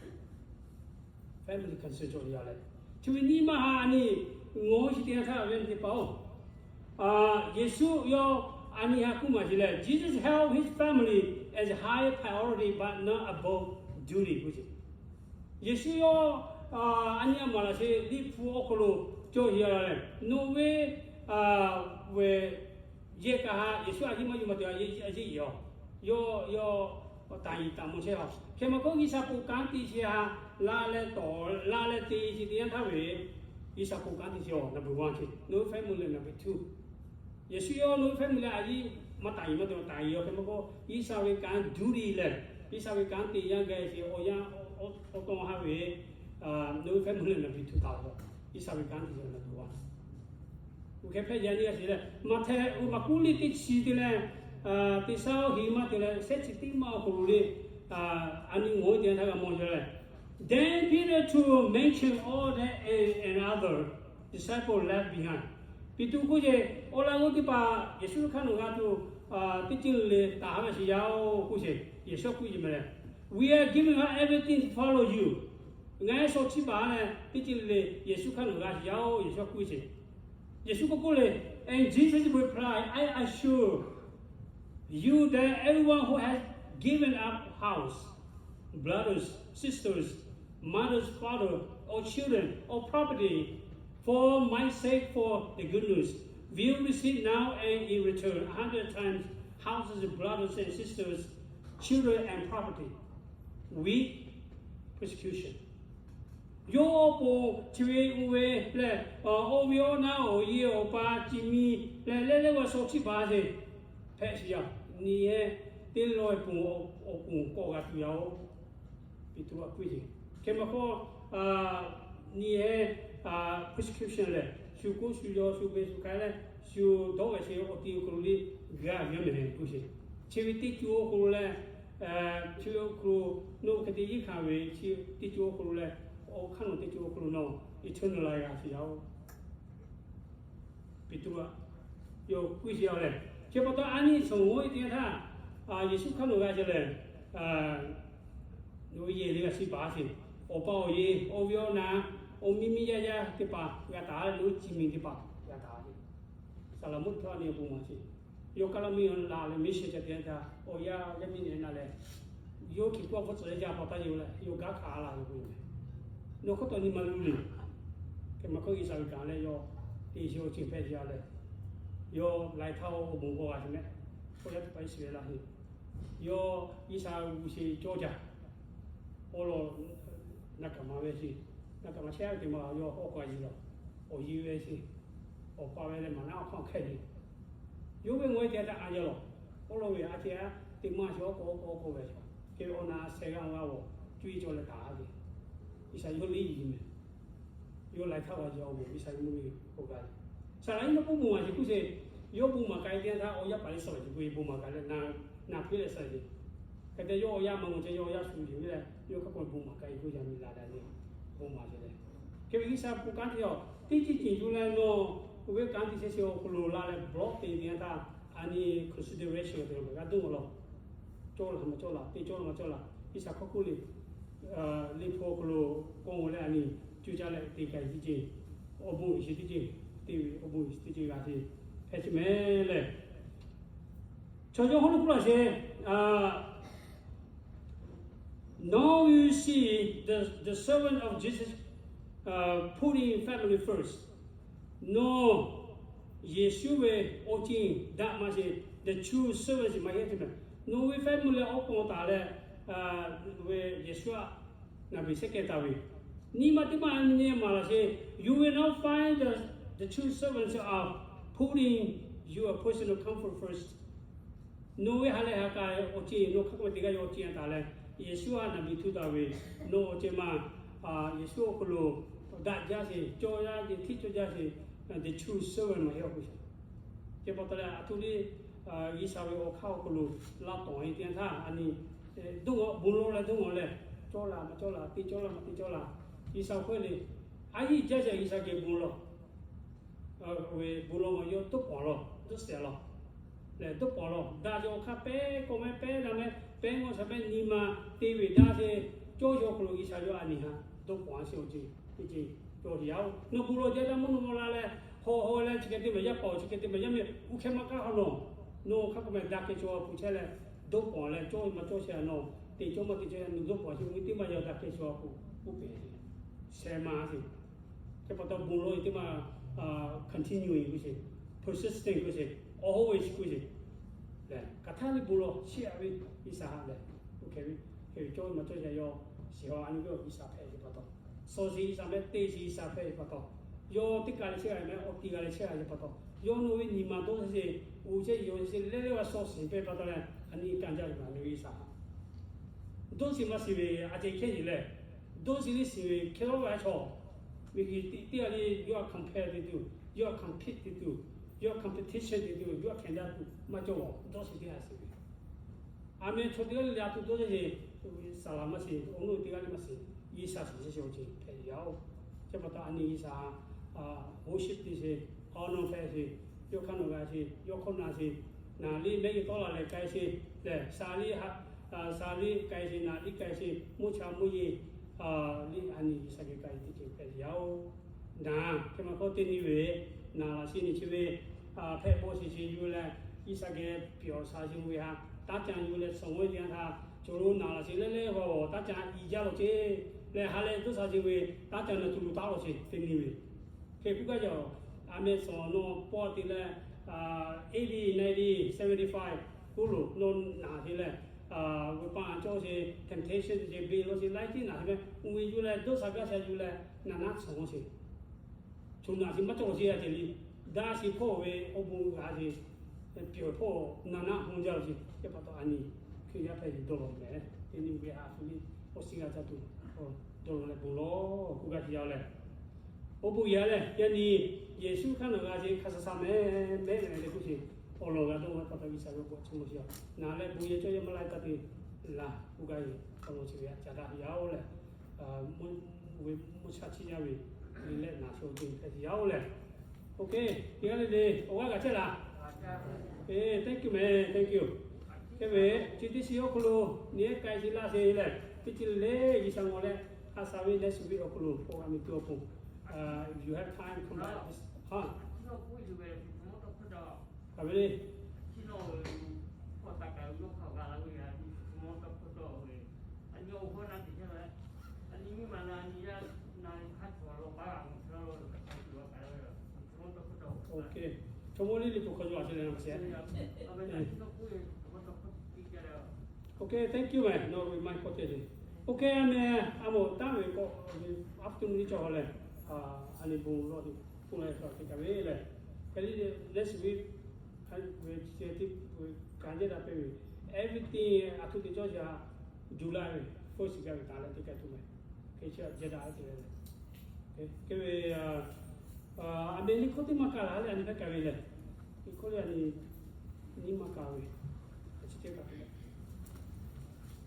Family concern cawˬ ve yoˬ leh, chi ve nyi ma haꞈ a nyi ngawˬ shiˍ te yanˇ htaˇ ve teˇ hpaˍ-oˬ, Yeˍsuˆ yawˇ a nyi haꞈ k'oˆ maˍ sheˍ leh, Jesus held his family as high priority but not above duty k'oˆ sheˍ. Yeˍsuˆ yawˇ a nyi a maˍ laˬ sheˍ Liꞈ hpu awˬ hk'aw lo cawˬ sheˍ leh, nawˬ ve ve yehˬ kaꞈ haꞈ Yeˍsuˆ a ciˉ maˇ yuˬ maˇ te a yeˇ a ciˉ yoˬ. Yawˇ yawˇ taˍ yiˍ taˍ mawˬ chehˇ a. Hk'e maˇ k'oˆ, G'uiˬsha ponˬ kanˉ te sheˍ a, la leh tawˍ la leh te sheˍ te yanˇ htaˇ ve, G'uiˬsha ponˬ kanˉ te sheˍ a, number one ce. Nawˬ ve family leh number two. Yeˍsuˆ yawˇ nawˬ ve family leh a ciˉ maˇ taˍ yiˍ maˇ te taˍ yiˍ a. Hk'e maˇ k'oˆ, G'uiˬsha ve kanˉ duˇ riˍ leh, G'uiˬsha ve kanˉ te yanˇ geh sheˍ awˬ yanˇ awˬ tawˇ haˉ ve, nawˬ ve family leh number two taˍ ve, G'uiˬsha ve kanˉ te sheˍ number one. Oˇ hk'e hpehꞈ yaˇ nyi a sheˍ leh, Maꞈhtehˍ oˇ maꞈ kuˉ liꞈ teˇ chi te leh, teˇ shaˉ hiˆ maˇ te leh shehˆ chi teˇ maˇ awˬ hk'aw lo le, a nyi ngawˬ te htaˇ g'a mawˬ yaˇ leh, Then Peter too mentioned all that and another disciple left behind. Peˍtruˆ k'oˆ ce, awˬ laꞈ g'awˇ teˇ hpaˍ Yeˍsuˆ hk'aˇ nawˬ g'a tuˬ teˇ ceuˬ le le taˍ haˉ ve sheˍ yaˇ-oˬ k'oˆ ce. Yeˍsuˆ k'oˆ ce meh leh, We are giving up everything to follow you. Ngaˬ hui shaw chiˇ baˬ leh teˇ ceuˬ le le Yeˍsuˆ hk'aˇ nawˬ g'a sheˍ yaˇ-oˬ, Yeˍsuˆ k'oˆ ce. Yeˍsuˆ k'oˆ k'oˆ le, and Jesus replied, I assure you that everyone who has given up house, brothers, sisters, mothers, father, or children, or property, for my sake, for the good news, will receive now and in return a hundred times houses, brothers and sisters, children and property, with persecution. Yawˇ awˬ pon chi ve oˇ ve lehˬ, awˬ viˉ awˬ naˉ awˬ yehˬ awˬ pa ci mi leh leh leh g'a shaw chiˇ baˬ sheˍ hpehꞈ shiˍ yaˇ. Nyi ehˉ teˇ lawˇ ponˬ awˬ ponˬ k'awꞈ g'a tuˬ yaˇ oˬ. Peˍtruˆ a kuˇ sheˍ. Hk'e maˇ k'oˆ, nyi ehˉ persecution lehˬ, shu kuˉ shu yaw shu be shu k'ai leh, shu dawˇ ve sheˍ awˬ ti awˬ hk'aw lo le g'a ve mehˍ kuˇ sheˍ. Chi ve teˇ co awˬ hk'aw lo leh, chi ve awˬ hk'aw lo nawˬ hk'e te iˉ hkanˍ ve chi teˇ co awˬ hk'aw lo leh, awˬ hk'aˇ nawˬ teˇ co awˬ hk'aw lo nawˬ eternal life g'a sheˍ yaˇ oˬ. Peˍtruˆ a yawˇ kuˇ sheˍ yaˇ lehˬ, chi pa taw a nyi shawˍ g'oˇ e teˇ yanˇ htaˇ, Yeˍsuˆ hk'aˇ nawˬ g'a sheˍ lehˬ, nawˬ yehˬ le g'a shiˍ baˬ sheˍ. Awˬ pa awˬ yehˬ, awˬ viˉ awˬ naˉ, awˬ miˇ miˇ yaˇ yaˇ teˇ hpaˍ g'a taˍ leh, nawˬ ci mi teˇ hpaˍ g'a taˍ ve. Saˍlaˍmonˍ htawˇ a nyi bon maˍ sheˍ. Yawˇ kaˇ laˇ miˇ la leh miˇ shehˍ ca te htaˇ, awˬ yaˇ yaˇ miˇ nehˬ na leh, yawˇ hkiˬ k'oˆ a hpfuhˇ tcuhˍ leh yaˇ pa taˇ yawˇ leh yawˇ gaˇ hkanˍ a la ve k'o, nawˬ hk'oˆ taw nyi ma luˬ le. Hk'e maˇ k'oˆ, G'uiˬsha ve kanˍ leh yawˇ te sheˍ awˬ ceuˬ hpehꞈ sheˍ a leh, yawˇ laiˬ htaˇ awˬ bon g'awˇ g'a sheˍ mehˆ. Awˬ yaˇ teˇ hpaˍ Iˉsaˍreˍlaˆ heˆ. Yawˇ G'uiˬsha g'uˇ sheˍ cawˇ jaˇ. Awˬ lawn na kaˍ ma ve sheˍ, na kaˍ ma chehˇ ve teˇ maˬ yawˇ awˬ k'aw a yiˍ lawˬ, awˬ yiˍ ve sheˍ, awˬ pa ve leh maˍ naˉ awˬ hk'aˇ hk'e le. Yawˇ ve ngaˬ hui te htaˇ a yaˇ lawˬ, awˬ lawn ve a ceh a teˇ maˬ sheˍ awˬ k'aw awˬ k'aw k'aw ve chaw, hk'e ve awˬ na sheh g'aˇ g'aˇ g'awˬ cuˇ yiˍ cawˇ leh taˍ a ve. G'uiˬsha yawˇ liˇ yiˍ mehˍ. Yawˇ laiˬ htaˇ g'a yaw ve G'uiˬsha ve mvuhˇ miˬ k'oˆ gaˇ ve. Saˍlaˍ nyi nawˬ bon maˍ sheˍ kuˇ sheˍ. Yawˇ bon maˍ k'ai teˇ yanˇ htaˇ awˬ yaˇ paˍ Liˇsaˍveˍ ce k'o e bon maˍ k'ai leh na, na hpeˇ leh saˍ yeˬ. Hk'e te yawˇ awˬ yaˇ maˇ g'aw ceh yawˇ awˬ yaˇ shu yuˬ ve leh, yawˇ hk'a k'oˆ bon maˍ k'ai k'oˆ yaˇ miˬ la daꞈ le. Bon maˍ sheˍ leh, hk'e ve G'uiˬsha bon kanˉ te yaˇ teˇ ceuˬ ceuˬ yuˬ leh nawˬ, oˇ ve kanˉ te chehˇ chehˇ awˬ hk'aw lo la leh bawˆ te teˇ yanˇ htaˇ, a nyi consideration te g'a dawˇ lawˬ. Cawˇ laˬ maˇ cawˇ laˬ, te cawˇ laˬ maˇ cawˇ laˬ, G'uiˬsha hk'a k'oˆ le. Liꞈ hpu awˬ hk'aw lo k'oˆ leh a nyi co caˇ leh te k'ai teˇ ceuˬ, awˬ bon uiˍ sheˍ teˇ ceuˬ, te ve awˬ bon uiˍ sheˍ teˇ ceuˬ g'a te hpehꞈ chi mehˍ lehˬ, chaw yaˇ hawˉ lo k'oˆ laˇ sheˍ. Now you see the the servant of Jesus putting family first. Nawˬ Yeˍsuˆ ve awˬ ceuˬ daꞈ maˇ sheˍ, the true servant sheˍ maˇ heˆ te mehˍ. Nawˬ ve family awˬ pon taˍ leh, ve Yeˍsuˆ a naˍ beˍ shehˆ kehˬ taˍ ve, nyi ma teˇ maˬ nyi maˍ laˬ sheˍ. You will not find the the true servants are putting your personal comfort first. Nawˬ ve ha lehˬ ha k'ai awˬ ceuˬ nawˬ hk'a k'oˆ ve teˇ g'aˇ yawˇ awˬ ceuˬ a taˍ leh, Yeˍsuˆ a naˍ beˍ htuˇ taˍ ve, nawˬ awˬ ceuˬ maˇ Yeˍsuˆ awˬ hk'aw lo daꞈ jaˇ sheˍ, cawˇ jaˇ sheˍ, hteˇ cawˇ jaˇ sheˍ, the true servant maˇ heˆ awˬ k'oˆ sheˍ. Chi pa taw leh a htoꞈ le, G'uiˬsha ve awˬ hk'aˇ awˬ hk'aw lo laˇ tawˍ e teˇ yanˇ htaˇ a nyi, dawˇ g'awˬ bon lawˬ leh dawˇ g'awˬ leh, cawˇ laˬ maˇ cawˇ laˬ, te cawˇ laˬ maˇ te cawˇ laˬ, G'uiˬsha awˬ hk'aw le, a yiˇ jaˇ sheˍ G'uiˬsha geh bon lawˬ. Ve bon lawˬ maˇ yawˇ dawˇ pawˍ lawˬ, dawˇ shehˍ lawˬ. Lehˬ dawˇ pawˍ lawˬ, daꞈ jaˇ awˬ hk'aˇ pehˉ k'awꞈ mehˉ pehˉ daꞈ mehˉ pehˉ g'awˇ sha mehˉ nyi ma te ve daꞈ sheˍ, cawˇ yaw hk'aw lo G'uiˬsha yawˇ a nyi haꞈ dawˇ pawˍ a sheˍ awˬ ceuˬ teˇ ceuˬ cawˇ sheˍ yaˇ oˬ. Nawˬ bon lawˬ jaˇ daꞈ mvuhˇ naw ma la leh, hawˬ hawˬ leh chi hk'e te maˬ yaˇ paˍ awˬ chi hk'e te maˬ yaˇ miˇ uˇ hkeh maˇ k'aˉ hk'a nawˬ, nawˬ hk'a k'oˆ meh daꞈ kehˬ chaw a hpu chehˇ leh, dawˇ pawˍ leh cawˇ maˇ cawˇ sheˍ a nawˬ, te cawˇ maˇ te cawˇ a nawˬ dawˇ pawˍ sheˍ, awˬ viˉ teˇ maˬ yaˇ daꞈ kehˬ chaw a hpu k'oˆ pehˍ sheˍ, sheh ma sheˍ. Chi pa taw bon lawˬ e teˇ maˬ continue e k'oˆ sheˍ, persistent k'oˆ sheˍ, awˬ hoˉ ve shiˍ k'oˆ sheˍ. Lehˬ hk'aˬ htaˇ le bon lawˬ chiˇ aꞈ ve G'uiˬsha haꞈ lehˬ, oˇ hkeh ve, hk'e ve cawˇ maˇ cawˇ sheˍ yawˇ shiˍ haw a nyi ve G'uiˬsha hpehꞈ ve pa taw, suh sheˍ G'uiˬsha mehˉ te sheˍ G'uiˬsha hpehꞈ ve pa taw, yawˇ teˇ kaˬ leh chehˇ g'a mehˉ awˬ ti g'a leh chehˇ g'a ve pa taw, yawˇ nawˬ ve nyi ma dawˇ sheˍ, uˉ chehˇ yawˇ sheˍ leh leh g'a suh sheˍ hpehꞈ pa taw leh a nyi kanˇ jaˇ ve a nyi G'uiˬsha haꞈ dawˇ sheˍ maˇ shiˍ ve a ceh hkehˇ yeˬ leh, dawˇ sheˍ le shiˍ ve hkehˇ lawˉ g'a chaw, ve hk'e teˇ g'aˇ le yawˇ a compare te tuˬ, yawˇ a compete te tuˬ, yawˇ a competition te tuˬ, yawˇ a hkehˍ daˇ tuˬ maˇ cawˇ a dawˇ sheˍ teˇ g'aˇ shiˍ ve. A meh chaw teˇ g'aˇ le le a tuˬ dawˇ sheˍ, saˍ laˍ maˇ shiˍ, awˬ nuˇ teˇ g'aˇ le maˇ shiˍ, G'uiˬsha shiˍ sheˍ awˬ ceuˬ hpehꞈ ve yaˇ oˬ. Chi pa taw a nyi G'uiˬsha hoˉ shiˍ te sheˍ, awˬ nawˬ hpehꞈ sheˍ, yawˇ hk'aˇ nawˬ g'a sheˍ, yawˇ hk'aˇ na sheˍ, naˍ liˇ mehˉ g'uiˬ tawˆ la lehˬ k'ai sheˍ lehˬ, saˍ liˇ, saˍ liˇ k'ai sheˍ, naˍ liˇ k'ai sheˍ, mvuhˇ cha mvuhˇ yeˬ liˇ a nyi G'uiˬsha geh k'ai teˇ ceuˬ hpehꞈ ve yaˇ oˬ. Naˍ hk'e maˇ k'oˆ teˇ nyi ve, naˍ laꞈ sheˍ nyi chi ve hpehꞈ bawˆ sheˍ sheˍ yuˬ leh, G'uiˬsha geh pyawˬ sha sheˍ ve htaꞈ taˇ ca yuˬ leh suh g'awˇ teˇ yanˇ htaˇ, cawˬ lo naˍ laꞈ sheˍ leh leh g'awˇ taˇ ca i jaˇ lawˬ ceˇ leh ha leh dawˇ sha sheˍ ve taˇ ca na tuˬ lo taˉ lawˬ sheˍ teˇ nyi ve. Hk'e k'oˆ gaˇ jaˇ, a meh suhˍ nawˬ pawˆ te leh, eighty, ninety, seventy-five k'oˆ lo nawˬ naˍ te leh, ve pa a cawˇ sheˍ, temptation sheˍ, beˬ law sheˍ, laiˉ tiˉ naˬ sheˍ meh, uiˍ yuˬ leh dawˇ sha gaˇ sha yuˬ leh naˍ naˉ tsuhꞈ sheˍ. Choˬ naˬ sheˍ maˇ cawˇ sheˍ a ceh liˇ, daꞈ sheˍ hpawˇ ve awˬ bon g'a sheˍ, pyawˬ hpawˇ naˍ naˉ hawˇ jaˇ sheˍ. Chi pa taw a nyi Hkriꞈ yaˇ hpehꞈ ve dawˇ law meh, teˇ nyi ve a hpu liˇ awˬ shiˍ g'a ca tuˬ, dawˇ law leh bon lawˬ k'oˆ gaˇ sheˍ yaˇ leh, awˬ bon yaˇ leh yaˇ nyi Yeˍsuˆ hkanˇ naˬ g'a sheˍ hk'a sha sha meh, mehˉ meh leh k'oˆ sheˍ, awˬ lawn g'a dawˇ ve pa taw G'uiˬsha ve awˬ bon chi maˇ sheˍ a. Naˬ leh bon yehˬ cawˇ yehˬ maˇ laiˉ taˇ te laˬ k'oˆ gaˇ ve awˬ lawn chi ve a ca daꞈ yaˇ oˬ leh, ve mvuhˇ shaˆ chiˇ yaˇ ve le leh naˬ sho te hpehꞈ yaˇ oˬ leh, OK, teˇ g'aˇ le le awˬ g'aˇ g'a chehˇ laˬ. Thank you meh, thank you. Hk'e ve chi teˇ shiˍ awˬ hk'aw lo nyi ehˉ k'ai sheˍ laˇ sheˍ lehˬ, teˇ ceuˬ le le G'uiˬsha ngawˬ leh, a sha ve next week awˬ hk'aw lo k'o a mi tuˬ awˬ pon, if you have time, come back. Hk'aˬ ve le. OK, chaw mawˇ liˇ liˇ k'o hk'aw yaw a ce leh na sheˍ. OK, thank you meh, nawˬ ve maˇ k'awꞈ te le. OK, a meh, a moˍ taˍ ve k'o, afternoon liˇ cawˬ leh, a nyi bon lawˬ tuˬ k'oˆ leh kaꞈ te kaꞈ ve lehˬ, hk'e le next week, ve chi teˇ, ve kanˉ jehˇ daꞈ pehˇ ve, everything a htoꞈ te cawˇ jaˇ, July ve first gaˇ ve taˍ leh te kaꞈ tuˬ meh. Hk'e chi jehˇ daꞈ te leh, hk'e ve, a meh liˇ hkawˇ teˇ maˇ kaꞈ la leh a nyi hpehˇ kaꞈ ve lehˬ, liˇ hkawˇ le a nyi, nyi maˇ kaꞈ ve, chi teˇ kaꞈ ve lehˬ,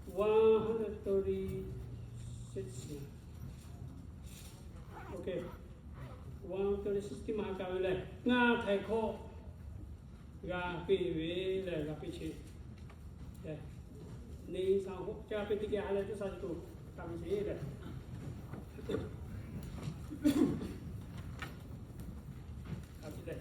one hundred thirty-six, OK, one thirty-six teˇ maˇ kaꞈ ve lehˬ, ngaˬ htaiˍ hkawˇ g'a piˇ ve lehˬ g'a piˇ che. Neˇ shaˍ hoˆ ca piˇ teˇ geh a leh tuˇ sha tuˬ ka ve che lehˬ, a piˇ leh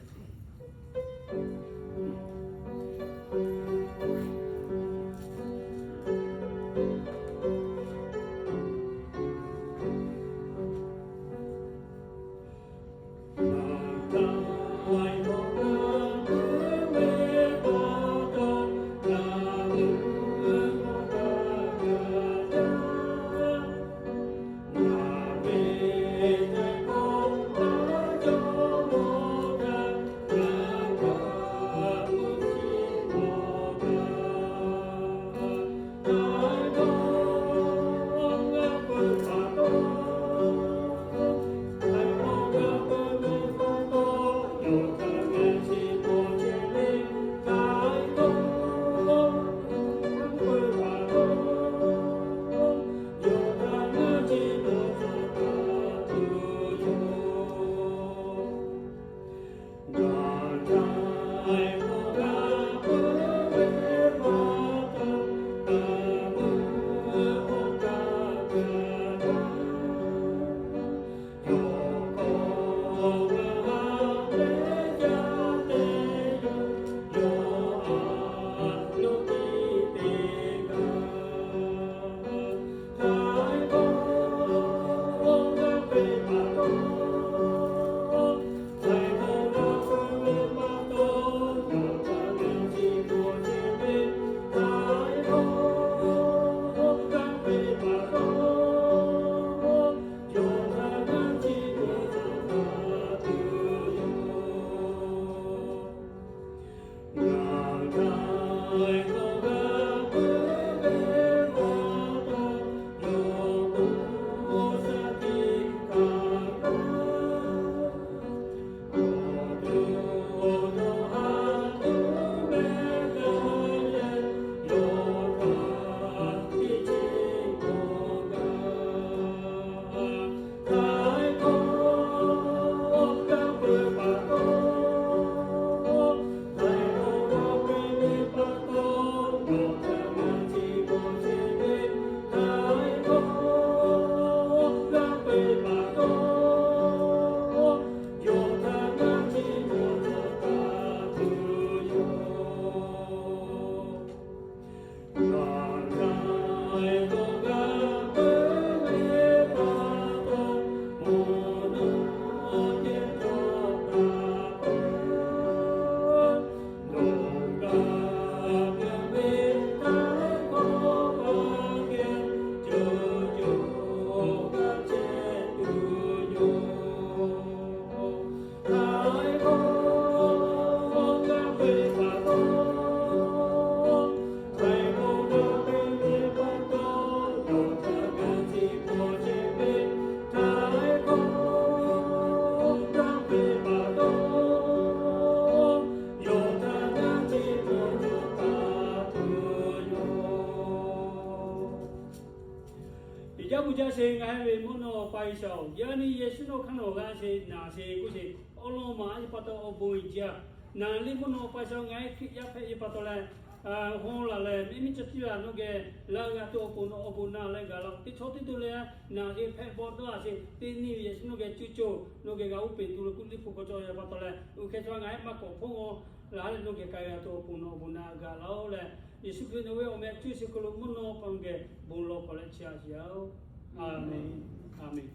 Sheˍ ngaˬ hui ve mvuhˇ naw pa G'uiˬsha-oˬ, yaꞈ nyi Yeˍsuˆ nawˬ hk'aˇ nawˬ g'a sheˍ naˬ sheˍ k'oˆ sheˍ, awˉ lawˉ ma a yeˇ pa taw awˬ bon uiˍ jaˇ. Naˬ liˇ mvuhˇ naw pa G'uiˬsha ngaˬ hui Hkriꞈ yaˇ hpehꞈ ve pa taw leh, hawˇ laˬ leh mehˆ miˉ cawˇ tiˉ laˬ nawˬ geh laˇ g'a tuˬ awˬ pon nawˬ awˬ bon naˬ leh gaˬ laˇ-oˬ. Teˇ chaw teˇ to leh naˬ sheˍ hpehꞈ bawˆ dawˇ a sheˍ, teˇ nyi ve Yeˍsuˆ nawˬ geh cuˇ caˇ, nawˬ geh g'a uˉ peˍ tuˬ lo kuꞈ liˇ hpu hk'aw cawˬ ve pa taw leh, oˇ hk'e chaw ngaˬ hui maˇ k'awꞈ hpawˇ ngaw laˬ leh nawˬ geh k'ai g'a tuˬ awˬ pon nawˬ awˬ bon naˬ gaˬ laˇ-oˬ leh, Yeˍsuˆ Hkriꞈ nawˬ ve awˬ meh cuˇ sheˍ hk'aw lo mvuhˇ naw pa geh bon lawˬ k'awꞈ leh chiˇ a sheˍ-oˬ. Aˍmenˍ. Aˍmenˍ.